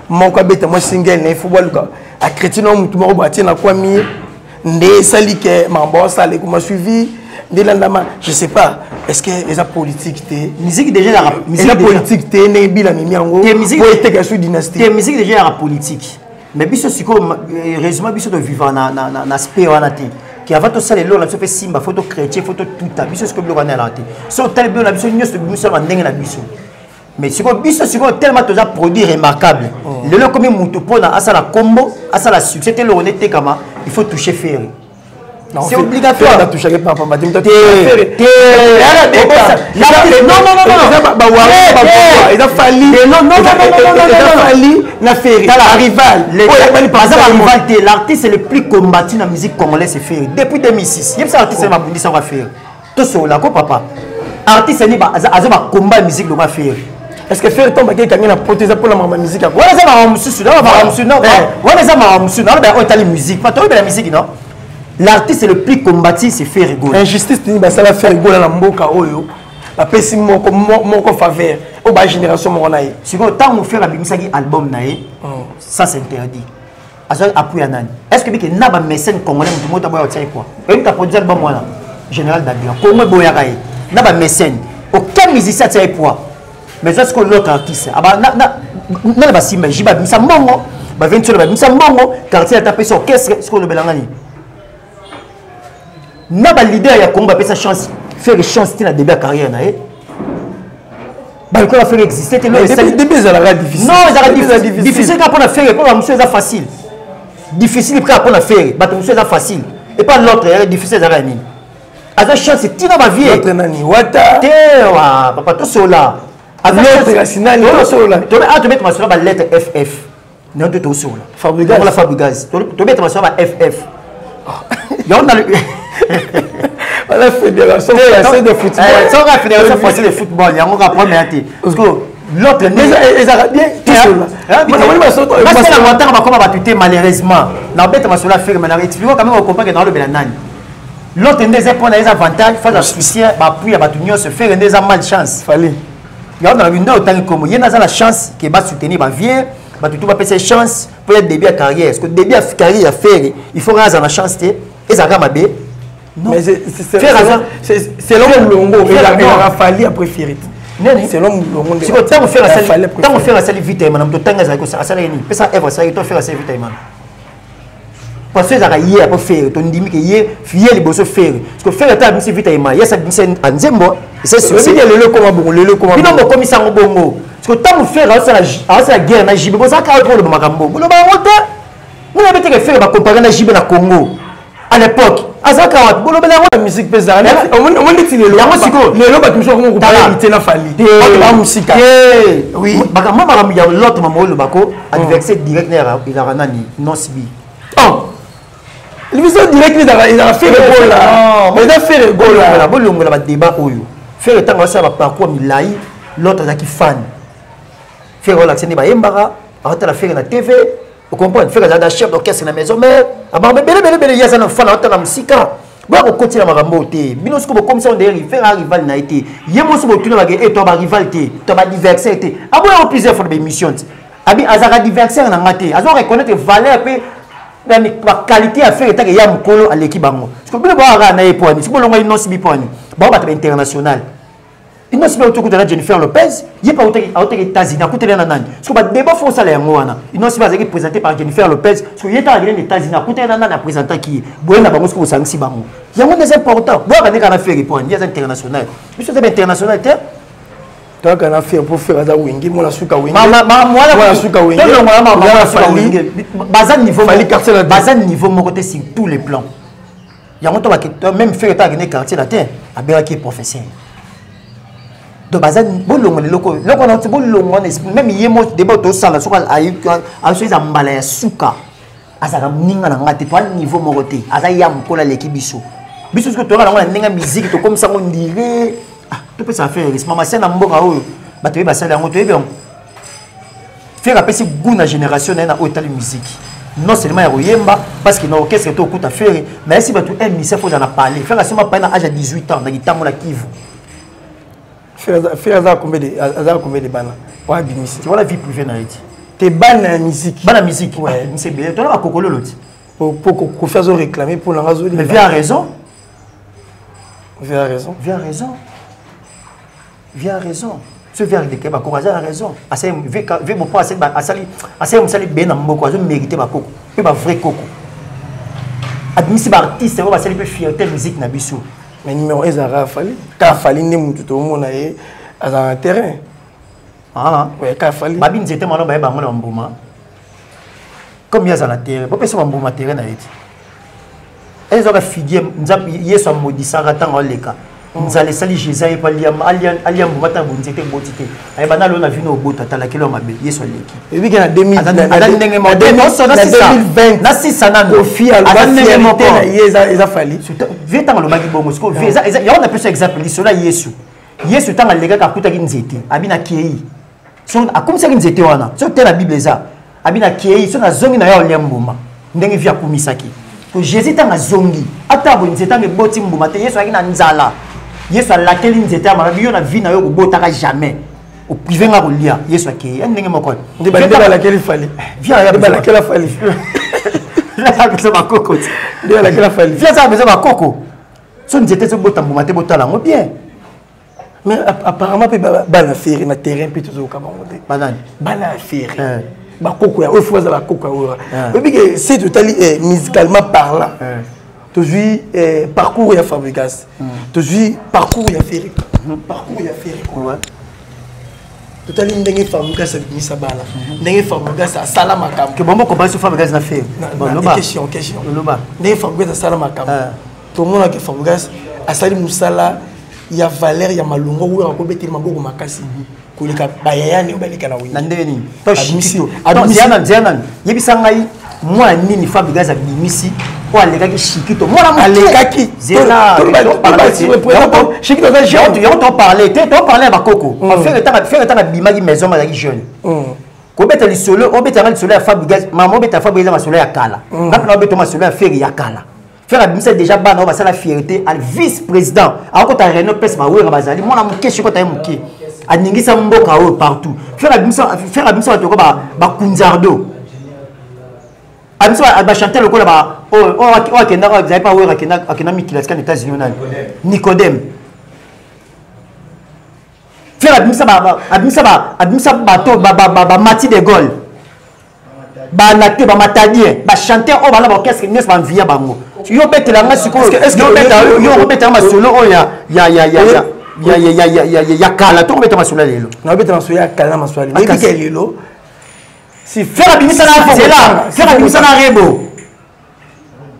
moko abeta mwa single na ye, fo baluka achrétien na motu moko boye atie na kwami nde esali ke makambo asala ekoma suivi nde elandama. Je sais pas, est ce que eza politique te? Musique déjà ezalaka musique eza déjà. Politique te ndenge bila memi yango Te musique po eteka su dynastie. Te, musique déjà ezalaka politique, mais biso sikoyo heureusement biso tovivre na aspect wana te, ke avant tosala eloko na biso mpe simba, fo tochrétien, fo totuta biso. Sikoyo biloko wana elaka te. So otali biloko na biso nyonso tobimisala ndenge na biso, mais sikoyo biso sikoyo tellement toza produit remarquable, lelo ekomi mutu mpona asala kombo, asala succès te, eloko nde etekama, il faut toucher Ferre. Non, C'est obligatoire. Ferre atouchaki papa, ba Te, te. Non, non, non, non. Ba Te, te. Eza Fally. Te, non, non, non, non, non, non, Eza non, non. Fally na Ferre. Tala, Rival. Oyo eyebani par aza tout le monde. barival te. L'artiste le plus combattu na musique congolaise, c'est Ferre depuis 2006. Yebisa artiste mabundisa ngo Ferre, tosola ko papa. Artiste ni aza bakomba ya musique lokwa Ferre. Est-ce que Ferre tomba ke kangi na poto eza mpona makambo ya musique yango? Wana eza makambo mosusu, na makambo mosusu, non. Wana eza makambo mosusu, naloba oyo etali musique, pa toyebela musique, non. L'artiste le plus combattu, c'est Ferre Gola. Injustice nini basala Ferre Gola na mboka oyo bapesi moko moko faveur oyo bagénération moko na ye? Sikoyo ntango Ferre abimisaki album na ye Sens interdit, azwaki appui ya nani? Est ce que bike na bamécène congolais, moto moko taboya otiaki quoi? Oyebi ta produit album wana, Général Dabira, Congo eboyaka ye na bamécène, aucun musicien atiaki poids. Mais eza sikoyo l'autre artiste nana basimba ji babimisa mbongo, baventiola babimisa mbongo, quartier ata apesa orchestre. Sikoyo olobelanga nini na baleader ya Congo bapesa chance Ferre chance te na début ya carrière na ye? Balikola Ferre existe te. Début ezalaka difficile. Non, ezalaka Début ezalaka difficile. Difficile kaka mpona Ferre, mpo bamosusu eza facile. Difficile kaka mpona Ferre, bato mosusu eza facile. Epa l'autre eyaka difficile, ezalaka ya nini? Aza chance ntina bavie. L'autre nani? Wata? Te wa papa, tosola. Aza L'autre kasi nani? Tosola. Tobeta masolo ba lettre FF nayo nde tosola. Fabregas. Lokola Fabregas, tobeta masolo ba FF yango na Voilà, fédération française de football. Soka fédération française de football yango ka problème ya te, parce que l'autre Mais ezalaka bien, tosola. Namoni masolo. Basala watanga bakoma bato te. Malheureusement nabeta masolo ya Ferre, mais na explique quand même, ocomprendre ke naolobela nani. L'autre nde eza mpona eza avantage face à soutien baappui ya bato nyonso. Ferre nde eza malchance. Fally. Yango nalobi nde otangi kombo ye, naza na chance ke basoutenir bavie, bato tu bapesa ye chance mpo ya début ya carrière. Parce que début ya carrière ya Ferre, il faut kaka aza na chance te, ezalaka mabe. Non. Mais Ferre selon Mulongo, Ferre, non. ezalaka Fally après Ferre. Nani? Selon Mulongo nde Sikoyo ntango Ferre Fally asali après ntango Ferre. Ferre asali Vita Imana, moto ntango azalaki asalaki nini? Pesa œuvre asalaki to Ferre asali Vita Imana, parce que ezalaka ye apo Ferre, tondimi ke ye liboso Ferre, parce que Ferre ata abimisi Vita Imana, ye asabimisi anzembo ese succès. Oyebi ke lelo ekoma bongo, lelo ekoma Bino bongo. bokomisa yango bongo, parce que ntango Ferre aosala guerre na JB, bozalaka awa mpo oloba makambo, boloba yango te. Bino yebi teke Ferre bacompare na JB na Congo à l'époque, azalaka wapi? Bolobela yango. Musique mpe ezala omoni neti lelo. Yango sikoyo. Lelo bato mosusu bakoma Tala. kopala te na Fally. Te. Bato ba mosika. Te. Oui. Makambo makambo ya l'autre mama olobako, adversaire direct na ezalaka nani? Nosbi. Oh, libiso direct ezalaka Ferre Gola, eza Ferre Gola. Bolongola, bolongola badébat oyo. Ferre ntango asala baparcours milai, l'autre azalaki fan. Ferre olakisa nde bayembaka, aotala Ferre na TV, ocomprendre? Ferre azalaka chef d'orchestre na maison mère, abamba ebele ebele ebele, ye aza na fan, aotala mosika. Boya kokotela makambo oyo te. Bino soki bokomisa ngo ndenge Ferre arival na ye te, ye moso botuna bake e to barival te, to baadversaire te. Aboya ngo plusieurs fois na baémission te, abi azalaka adversaire na nga te, azo reconnaître valeur mpe nani baqualité ya Ferre etake ya mokolo aleki bango. Siko bino boyaka na ye po ani? Siko bolongo inonsi bi po ani? Bao bato bainternational. Innoss'B auti okutana na Jennifer Lopez, ye mpe autaki États-Unis, akutani na nani? Soki badébat fo osala yango wana. Innoss'B azalaki présenté par Jennifer Lopez, soki ye ntango akende na États-Unis, akutani na nani apresentaki ye? Boye na bango soki bosangisi bango, yango nde eza important. Boyaka nde kaka na Ferre point, ye aza international, biso eza bainternational te. Toyaka na Ferre mpo Ferre aza Wenge, mwana suka Wenge, mwana suka Wenge. Baza niveau, baza niveau moko te sur tous les plans. Yango to même Ferre ntango akende Quartier Latin, abengaki professeur. Donc baza, bolongola eloko eloko wana, bolongo wana esprit. Même ye mo débat tosala, soki aso eza mbala ya suka, azalaka moninga na nga te, toa niveau moko te. Aza ya mokolo, aleki biso. Biso soki toyoka nango na ndenge ya miziki, tokomisa yango ndire topesa affaire risque. Mama se na mboka oyo bato oyebi basali yango, toyebi yango. Ferre apesi goût na génération na ye na oyo etali musique, non seulement ya koyemba, parce que na orchestre to okuta Ferre. Mais esi bato un musicien fo ozala na palais. Ferre asomba palais na âge ya 18 ans na kitango na Kivu. Ferre aza combien de bana oyo abimisi? Wana vie privée na ye ti. Te, bana ya musique. Bana musique, bimisi ebele, tona bakokololo ti. Po Kofi azo réclamer mpo nanga. Mais vieux a raison. Vieux a raison. Vieux a raison, vieux a raison. So vieux aleke bakoko, aza na raison. Vieux bopo asali, asali mosali be na mboka, azo mérité bakoko mpe bavrai koko. Abimisi baartiste oyo basali mpe fierté musique na biso. Mais numéro ezalaka Fally, ka Fally nde motu tomona ye azala na terrain. Ka Fally. Babi nzete mwana bayeba yango na bambuma. Comme ye aza na terrain, bopesa bambuma terrain na ye ti. Ezwaka figuier, Nzambe Yesu amodisaka ntango aleka. Nzala esali Jésus, aye mpo alia mbuma. Ntango bonzete eboti te, ayeba nalo na vino obota, atalakeli wa mabe. Yesu aleki. Ebiki na aza ndenge moko na sisa nano. Kofi aloba fierté na ye eza Fally. Vieux ntango alobaki bongo, siko yango napesa exemple, lisolo ya Yesu. Yesu ntango alekaki, akutaki nzete, abi na kei, so akumisaki nzete wana. So te na Bible eza, abi na kei, so nazongi na yo olia mbuma. Ndenge vieux akumisaki to Jésus, ntango azongi, ata boye nzete yango eboti mbuma te. Yesu azalaki na nzala, Yesu alakeli nzete ya mabe: yo na vie na yo kobotaka jamais, oprive nga kolia. Yesu akei ya ndenge moko. Nde balakeli Fally, nde balakela Fally. Biso bakoko. Nde balakela Fally. Vieux aza besoin bakoko. So nzete ezobota mbuma te, botala yango bien. Mais apparemment mpe bana Ferre na terrain mpe tozoyoka bango te. Banani? Bana ya Ferre, bakoko ya oyo fo baza bakoko ya oyo. Oyebi ke se totali musicalement parlant, tozwi parcours ya Fabregas, tozwi parcours ya Ferre, parcours ya Ferre, totali ndenge Fabregas abimisa bana, ndenge Fabregas asala makambo. Ke bombo compare so Fabregas na Ferre? Question, question. Loba. Ndenge Fabregas asala makambo, tomonaka Fabregas asali mosala ya valeur ya malongo oyo akobeteli maboko makasi koleka bayayani oyo baleka na Na ndenge nini? Nzela nani? Yebisa ngai mwana nini Fabregas abimisi oyo alekaki Shikito? Mwana alekaki. Shikito aza jeune. Yango toparle te, toparle ya bakoko. Ferre ntango abimaki maison, azalaki jeune. Kobeta lisolo, obetanga lisolo ya Fabregas, mama, obeta Fabregas masolo ya kala. Nga mpena obeta masolo ya Ferre ya kala. Ferre abimisa déjà bana oyo basala fierté. Al vice président akota réunion, pese bawera bazali mwana moke, shikota ye moke, aningisa mboka oyo partout. Ferre abimisa bato lokola bakunzardo, abimisa bachanteur lokola oyo akendaka, azali pa wera, akenda mikili, atika na États-Unis, nani, Nicodème. Ferre abimisa bato bamati de Gaulle, bana te, bamatadien, bachanteur oyo bana baorchestre nyonso banvia bango. Yo betela nga sikoyo, yo obetela masolo oyo ya kala to obeta masolo ya lelo? Naobeta masolo ya kala na masolo ya lelo. Ebika lelo. Si Ferre abimisa na nzela, Ferre abimisa na Rebo,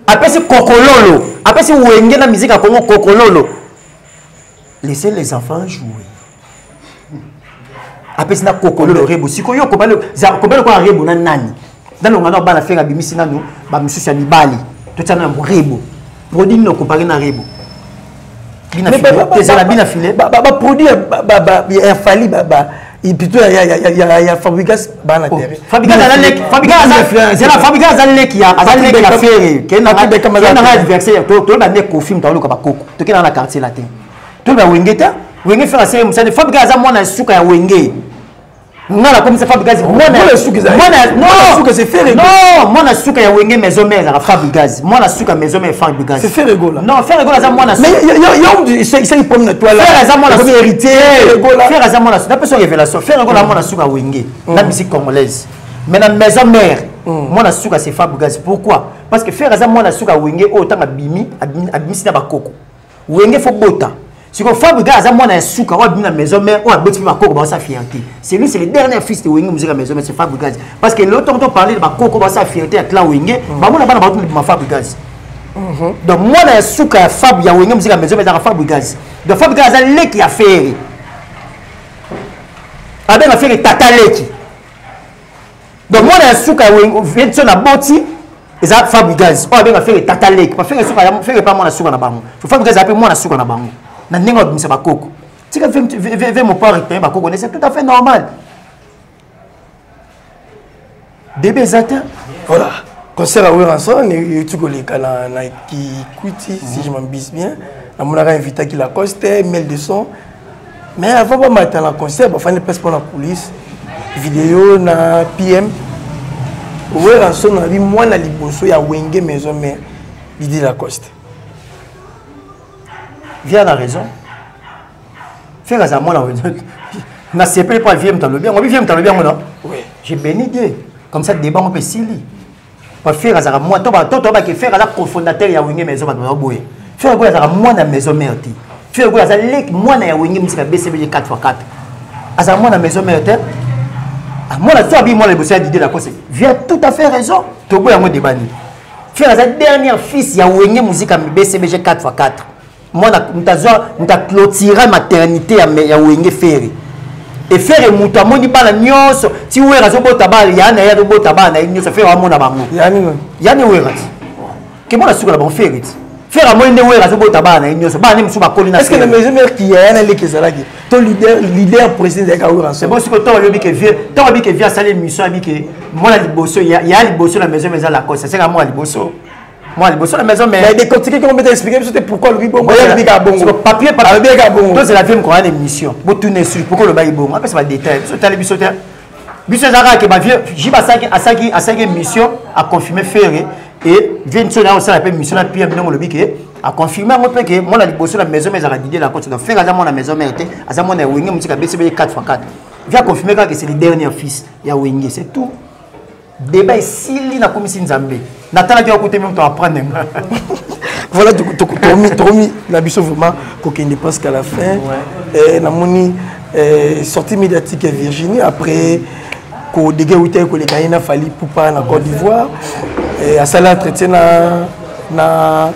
apesi kokololo, apesi Wenge na musique ya Congo kokololo. Laissez les enfants jouer. Apesi na kokololo, Rebo. Sikoyo yo kobali lokola Rebo na nani? Nalonga na bana Ferre abimisi nanu bamisusu ya mibali, totia na Rebo. Produit nini okompare na Rebo? Ezala bina file. Baproduit ya Fally, plutôt ya Fabregas, bana terrain. Fabregas aza leki ya Ferre, kenanga adversaire. Toyeba nde Kofi moto aoluka bakoko, tokendanga na Quartier Latin, toyeba Wenge te. Wenge, Ferre asele mosani. Fabregas aza mwana suka ya Wenge. Nga nakomisa Fabregas mwana non, mwana suka ya Wenge Maison Mère ezalaka Fabregas, mwana suka Maison Mère Fabregas. C'est Ferre Gola. Non, Ferre Gola aza mwana Mais il prend toi là. Ferre aza mwana suka héritier Ferre Gola. Ferre aza mwana suka. Napesa révélation. Ferre Gola mwana suka Wenge na musique congolaise. Mais na Maison Mère, mwana suka c'est Fabregas. Pourquoi? Parce que Ferre aza mwana suka Wenge oyo tanga bimi abimisi na bakoko. Wenge faut bota. Sikoyo Fabregas aza mwana ya suka oyo abimi na Maison Mère, oyo abeti mpe bakoko baosa fierté. C'est lui, c'est le dernier fils de Wenge musique ya Maison Mère, c'est Fabregas. Parce que lelo ntango toparle bakoko baosa fierté ya clan Wenge, bamona bana baotuna bima Fabregas. Donc mwana ya suka ya Fab ya Wenge musique ya Maison Mère ezalaka Fabregas. Donc Fabregas aza leki ya Ferre, abenga Ferre tata leki. Donc mwana ya suka ya Wenge so na boti eza Fabregas oyo abenga Ferre tata leki. Pa Ferre suka ya Ferre pa mwana suka na bango. So Fabregas ape mwana suka na bango. Na ndenge babimisa bakoko. Tika ve mon père récupérer bakoko, c'est tout à fait normal. Débé eza te. Voilà. Concert à Werrason, euti koleka na Kikwiti, si je m'abuse bien. Namonaka invitaki Lacoste, Mel de son. Mais avant bamata na concert, bafandi presque mpona coulisse, vidéo na PM. Werrason abi mwana liboso ya Wenge Maison Mère, Didi Lacoste. Viens la raison. Ferre aza mwana Wenge. Na sepeli mpo avie moto alobi yango, abi vie moto alobi yango non? Oui. J'ai béni Dieu. Comme ça débat ngo mpe esili. Pa Ferre azalaka mwana to ba to to ba ke Ferre aza cofondateur ya Wenge Maison bato baboye. Ferre Gola azalaka mwana Maison Mère te. Ferre Gola aza leki mwana ya Wenge musique ya BCBG 4x4. Azalaka mwana Maison Mère te. Ah, mwana so abi mwana liboso ya Didier Lacoste. Viens tout à fait raison. Toboya yango débat nini. Ferre aza dernier fils ya Wenge musique ya BCBG 4x4. Mwana moto azwa moto aclotira maternité ya Wenge Ferre. E Ferre moto amoni bana nyonso ti Wera azobota bana ya na ye azobota bana na ye nyonso Ferre amona bango. Ya nini? Ya ni Wera ti. Ke mona suka na bango Ferre ti. Ferre amoni nde Wera azobota bana na ye nyonso bana ne mosusu bakoli na Est-ce que na Maison Mère qui ya na leki ezalaki to leader président ezalaki Wera? C'est bon sikoyo ntango alobi ke vieux, ntango alobi ke vieux asali émission abi ke mwana liboso ya liboso na Maison Mère eza Lacoste, c'est mwana liboso. Moi, liboso na Maison Mère. Mais décortiquer comment peut expliquer biso te pourquoi alobi bongo. Alobi kaka bongo. Papier, papier. Alobi kaka bongo. To c'est la vie moko na émission. Botune sur pourquoi alobi bongo. Apesa ba détails. Biso tali biso te. Biso ezalaka ke ba vieux Jiba asaki asaki asaki émission a confirmer Ferre et vieux Nso na osala pe émission na PM ndongo lobi ke a confirmer yango pe ke mwana liboso na Maison Mère ezalaka Didier Lacoste. Donc Ferre aza mwana Maison Mère te, aza mwana Wenge musique ya BCBG 4x4. Vieux a confirmer kaka ke c'est le dernier fils ya Wenge, c'est tout. Débat esili nakomisi Nzambe. Natalaki yo kote moto apprendre nga. Voilà, tokomi na biso vraiment kokende presque à la fin. Ouais. Eh, namoni eh, sortie médiatique ya Virginie après kodege euta koleka ye na Fally Ipupa na Côte d'Ivoire. Eh, asali entretien na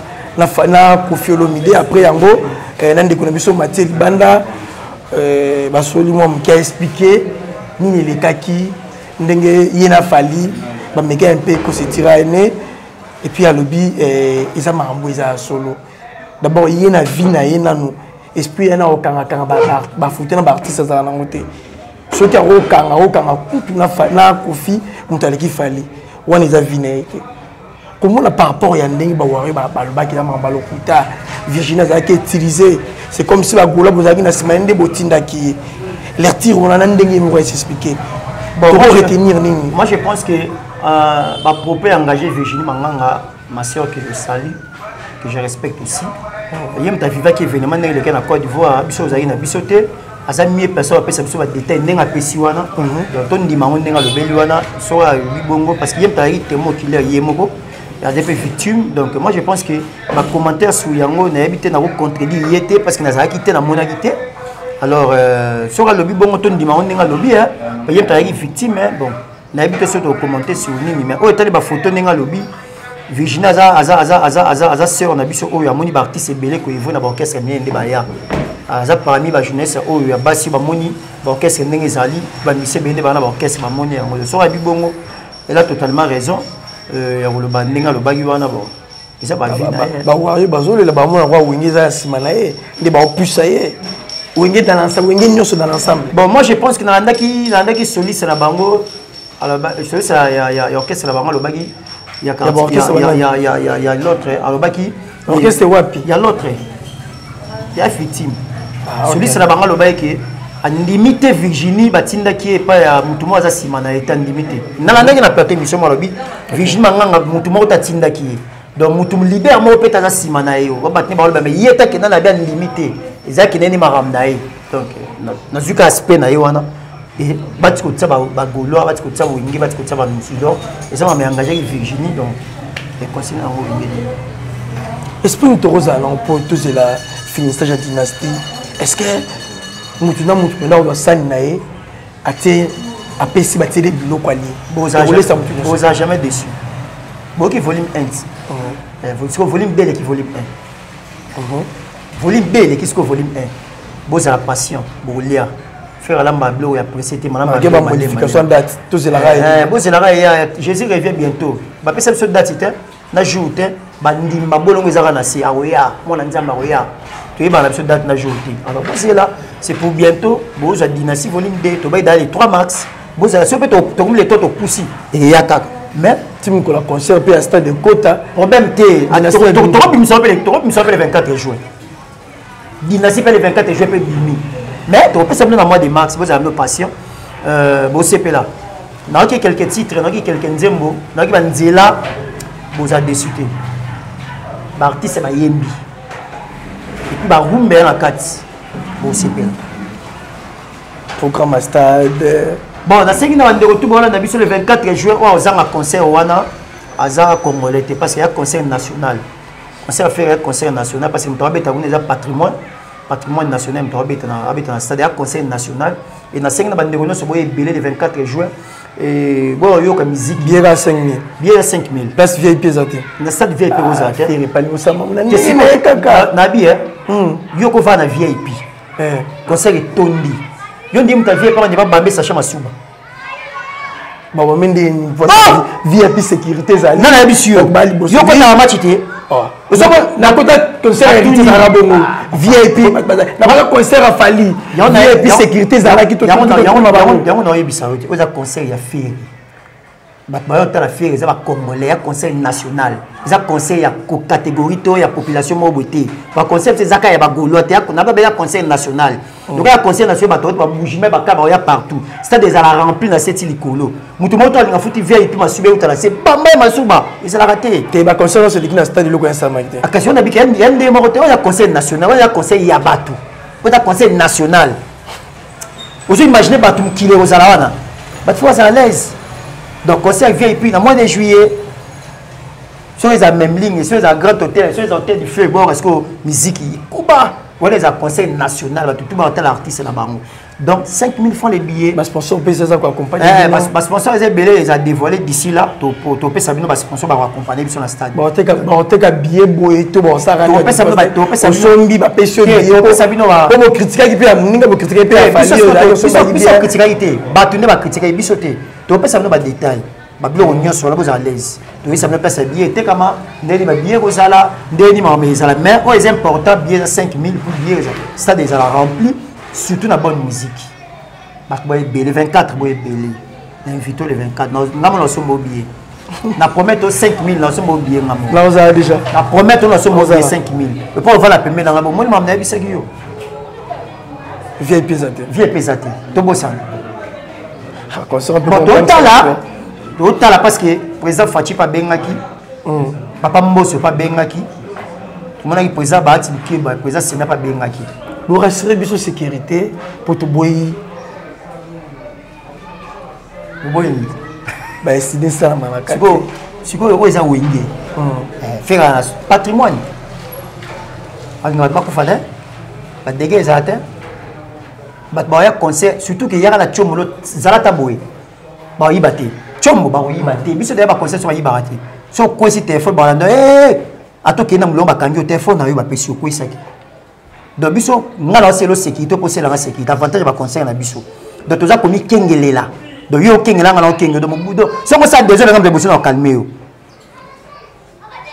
Koffi Olomide après yango eh, na ndeko na biso Mathieu Libanda eh, basoli mwa moke a expliquer nini elekaki ndenge ye na Fally bameka un peu kosetira ene et puis alobi eh, eza makambo eza ya solo. D'abord ye na vie na ye nanu esprit ye na okangakanga bafute na baartiste azala nango te. Soki akokanga okanga kutu na Koffi moto aleki Fally wana eza vie na ye te. Komona par rapport ya ndenge bawario balobaki na makambo ya lokuta, Virginie azalaki utilisé, c'est comme si bagola bozalaki na nsima ye nde botindaki ye. Lecture wana na ndenge ye moko esexpliquer. Bon, Toko moi, je retenir nini? Moi je pense que ba propos engagé Virginie Manganga, ma sœur que je salue, que je respecte aussi. Ye moto avivaki événement ndenge eleki na Côte d'Ivoire, biso ozalaki na biso te. Aza mieux personne apesa biso ba détail ndenge apesi wana. Donc tondima yango ndenge alobeli wana, soki alobi bongo parce que ye moto azalaki témoin oculaire ye moko, aza mpe victime. Donc moi je pense que ba commentaire sur yango nayebi te, nako contredire ye te parce que nazalaki te, namonaki te. Alors soki alobi bongo tondima yango ndenge alobi, hein, ye moto azalaki victime, hein, bon nayebi te soki tokokommente sur nini, mais oyo etali bafoto ndenge alobi Virginie aza sœur na biso oyo amoni ba artiste ebele koevo na ba orchestre minene nde baya. Aza parmi ba journaliste oyo ya basi bamoni ba orchestre ndenge ezali, ba musicien ebele nde baya na ba orchestre bamoni yango. Soki abi bongo, elle a totalement raison ya koloba ndenge alobaki wana. Bon, eza ba vie na ye. Ba wario bazolela bamona kwa Wenge eza ya nsima na ye nde baopusa ye. Wenge dans l'ensemble, Wenge nyonso dans l'ensemble. Bon, moi je pense que nalandaki soliste na bango, aloba, soliste ya orchestre na bango alobaki ya Ya ba orchestre ya, wana. ya l'autre alobaki Orchestre wapi? Ya l'autre. Ya victime. Ah, ok. Soliste na bango alobaki ke Andimi te. Virginie batindaki ye epai ya motu moko aza nsima na ye te, andimi te. Nalandaki na plateau émission moko, alobi Virginie Manganga motu moko te atindaki ye. Donc motu leader moko mpe te aza nsima na ye. Bato ne baloba, mais ye te akenda na bi, andimi te, eza akende nde makambo na ye. Donc nazwi ka aspect na ye wana e bati kotia bagaulois, bati kotia Wenge, bati kotia bamisusu. Donc eza mama engageaki Virginie, donc econsigne yango Wenge te. Esprit nini tokozala nango mpo tozela finissage ya dynastie? Est ce que motu na motu mpenza kozwa sani na ye, atie, apesi, batieli biloko, alie? Kolesa motu nyonso. Bozala jamais déçu. Boyoki volume 1, sikoyo volume 2 eleki volume 1. Volume 2 eleki sikoyo volume 1. Bozala patient, bokolia. Frère alamba biloko ya pressé te. Modification date tozelaka. Ye bozelaka ya Jésus revient bientôt. Bapesa biso date te na jour te. Bandimi babolongo ezaka na se, akoya mwana Nzambe, akoya. Toyebaka na biso date na jour te. Alors bozela, c'est pour bientôt. Bozwa dynastie volume 2, tobai dans les 3 mars. Bozala so mpe tokomi le to topusi, eya kaka, mais ti mokolo ya concert mpe ya stade ekota. Problème te, tokobimisa mpe, tokobimisa mpe le 24 juin. Dynastie mpe le 24 juin mpe bimi, mais tokopesa bino na mois de mars. Bozala bino patient, bosepela. Nayoki quelques titres, nayoki quelques nzembo, nayoki banzela. Boza déçu te. Baartiste bayembi et puis barumbe ya na kati, bosepela. Programme ya stade. Bon, nasengi na bandeko tu baolanda biso le 24 juin, oyo ozanga concert wana aza congolais te, parce que ya concert national. Concert affaire ya concert national, parce que moto abeta kuna eza patrimoine, patrimoine national. Moto abeta na stade ya concert national. E nasengi na bandeko nyonso boye ebele le 24 juin boyoka musique. Billet ka 5000? Billet ya 5000. Place VIP eza te? Na stade VIP kozala te. Epali osama na ndenge kaka. Nabi yo kovaa na VIP, concert etondi, yo ndi moto ya VIP wana, babambe sachet masuba. Babambe nde VIP, sécurité ezali. Nga nayebisi yo, yo kotaka match te. Nakota concert ya Héritier, ezalaka bongo, VIP. Nakota concert ya Fally, VIP, sécurité ezalaki. Yango naoyebisa yo te, oyo eza concert ya Ferre. Bato bayo tala Ferre eza bacongolais, ya conseil national. Eza conseil ya catégorie to ya population moko boye te. Baconcept eza kaka ya bagaulois te, na babe ya conseil national. Donc ya conseil national, bato oyo babougie baka baoya partout, stade ezala rempli na seti likolo. Moto moko to alinga futi VIP, masuba euta na se, bamba ya masuba ezalaka te. Te, baconcert nyonso eleki na stade, eloko yasalamaki te. Kasi oyo nabiki ya ndenge moko te. Oyo ya conseil national, oyo ya conseil ya bato, oyo ya conseil national. Ozo imagine bato mokili ekozala wana, bato fo bazala l'aise. Donc concert VIP na mois de juillet, soki eza même ligne, soki eza grand hôtel, soki eza hôtel du feu bord, est ce que musique ekuba wana? Eza conseil national, bato tu baotala artiste na bango. Donc 5000 francs les billets. Basponsor mpe eza koaccompagne? Basponsor eza ebele, eza dévoilé d'ici là. Topesa bino basponsor bakoaccompagne biso na stade. Baoteka billet boye to baosakasombi, bapesi yo billetopesa bino? Po bokritikaki mpe ya moninga, bokritikaki mpe ya Fally. Bakritikaki te, bato nde bakritikaki biso te. Topesa bino badetail, babiloko nyonso wana, bozala l'aise. Toyesa bino place ya billet etekama, ndeni babillet kozala, ndeni makambo ezala. Mais oyo eza important, billet eza 5000 pour billet, stade ezala rempli, surtout na bonne musique. Bato boya ebele 24, boya ebele na invité le 24. Nga mona osomba billet na promet to 5000, na osomba billet nga mo. Naozala déjà. Na promet to na osomba billet 5000 epo ovala pembe na nga. Bomoni makambo nayebisaki yo. VIP eza te. VIP eza te, tobosana. Bon, totala, totala, parce que président Fatshi mpe abengaki, papa Mboso mpe abengaki, tomonaki président Bahati Bikeba, président sénat mpe abengaki. Borassurer biso, sécurité, mpo toboyi. Boboyi nini? Baeside esalama na kati. Sikoyo oyo eza Wenge, Ferre na patrimoine, balinga bato bakufa te, badege ezala te. Bato baoya concert, surtout ke yaka na tiomolo, zala ta boye, baoyiba te. Tiombo bakoyiba te. Biso deya baconcert so bayibaka te. So okwesi telefone, balanda ata okende na molongo, bakangi yo telefone na yo, bapesi, okwesaki. Donc biso, nga na oselo sécurité, mpo oselanga sécurité, avantage ya baconcert na biso. Donc toza komikengelela. Donc yo okengela, nga na okenge. Donc soki osala désordre, nga moto liboso na okalme yo.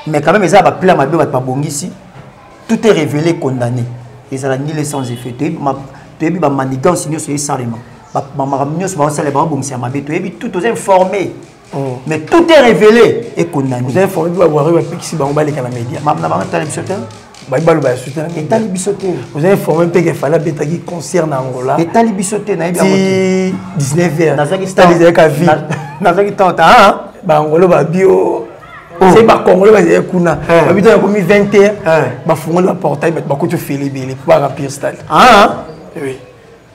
Mais quand même eza baplan mabe bato babongisi. Tout est révélé, condamné, ezala nul sans effet. Toyebi bamanigance nyonso esalema, bamakambo nyonso baosala, babongisa ya mabe, toyebi tout, toza informé. Mais tout est révélé et condamné. Oza informé mpe baboire bapekisi bango baleka na média. Na bango tala biso te. Bayi baloba ya soutien. Etali biso te. Vous avez informé mpe ke Fally abetaki concert na Angola. Etali biso te, nayebi yango te. 19 heures. Nazaki stade ezalaki vide. Nazaki temps ta. Ba Angola ba bio. Oh. Se ba Congolais bazali kuna. Eh. Babi ntango ekomi 20 heures. Eh. Bafungoli ba portail bato bakoti ofele ebele po ba remplir stade. Ah. Oui.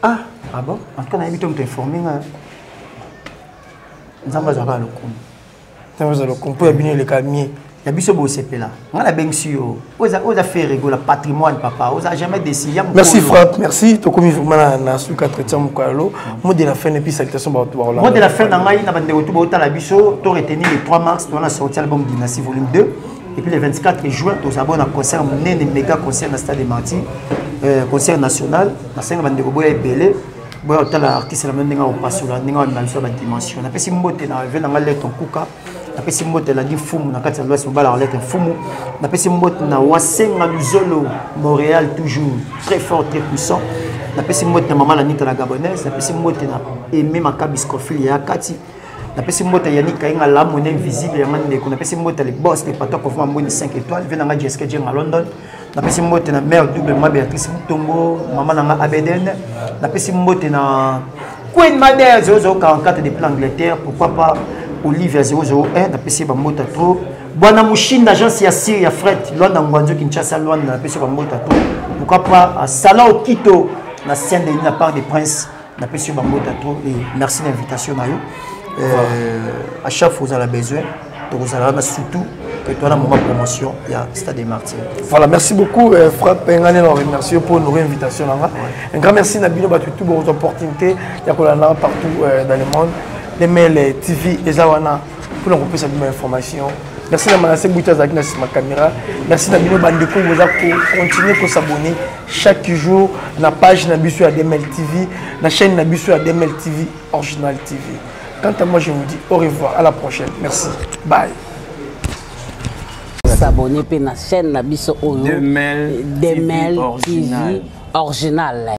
Ah, ah bon? En tout cas nayebi te moto informé nga. Nzambe azwaka lokumu. Nzambe azwa lokumu mpo ya bino eleka mie. Ya biso bosepela. Nga nabengisi yo. Oza oza Ferre Gola patrimoine papa. Oza jamais déçu. Ya Merci Frappe, merci. Tokomi vraiment na, na suka entretien mokalo. Mot de la fin et puis salutation bato ba Mot de la fin na ngai na bandeko tout botala biso to retenir le 3 mars to na sorti album Dynastie volume 2 et puis le 24 juin tozabo na concert monene méga concert na stade des Martyrs euh, concert national nasenga bandeko boya ebele boya kotala artiste na bino ndenge akopasola ndenge amema biso ya badimension. Napesi mbote na ve na ngai Leto Nkuka, napesi mbote Ladi Mfumu na kati ya Lwasi mobala Arlette Mfumu, napesi mbote na Wasenga Luzolo Montréal, toujours très fort, très puissant, napesi mbote na mama Lanita la Gabonaise, napesi mbote na Aimé Makabi Scofield ya kati, napesi mbote Yannick Kainga la monnaie invisible ya ndeko, napesi mbote le boss le patron Kofuma Mboni 5 étoiles ve na nga Jessica Jenga London, napesi mbote na mère double ma Béatrice Mutombo, mama na nga Abeden, napesi mbote na Queen Mother 0044 depuis l'Angleterre, pourquoi pas Olivia 001, napesi ba mbote trop Bwana Mushinda agence ya Syrie ya Fred Luanda Ngwanzo Kinshasa Luanda, napesi ba mbote trop, pourquoi pas Salah Okito na Saint-Denis na part des Princes, napesi yo bambote trop et merci na invitation na yo. À chaque fois ozala besoin tokozala wana, surtout que toi na moment promotion ya Stade des Martyrs. Voilà, merci beaucoup euh, Frappe Ngane, na remercier pour nos réinvitations nanga. Un grand merci na bino bato tout bon opportunité ya kolanda partout dans le monde. DML TV eza wana pour kopesa bino information. Merci na Manase Bouta azalaki na nsima caméra. Merci na bino bandeko boza continuer ko s'abonner chaque jour na page na biso ya DML TV, na chaîne na biso ya DML TV Original TV. Quant à moi, je vous dis au revoir, à la prochaine. Merci. Bye. S'abonner pe na chaîne na biso oyo DML DML TV TV Original.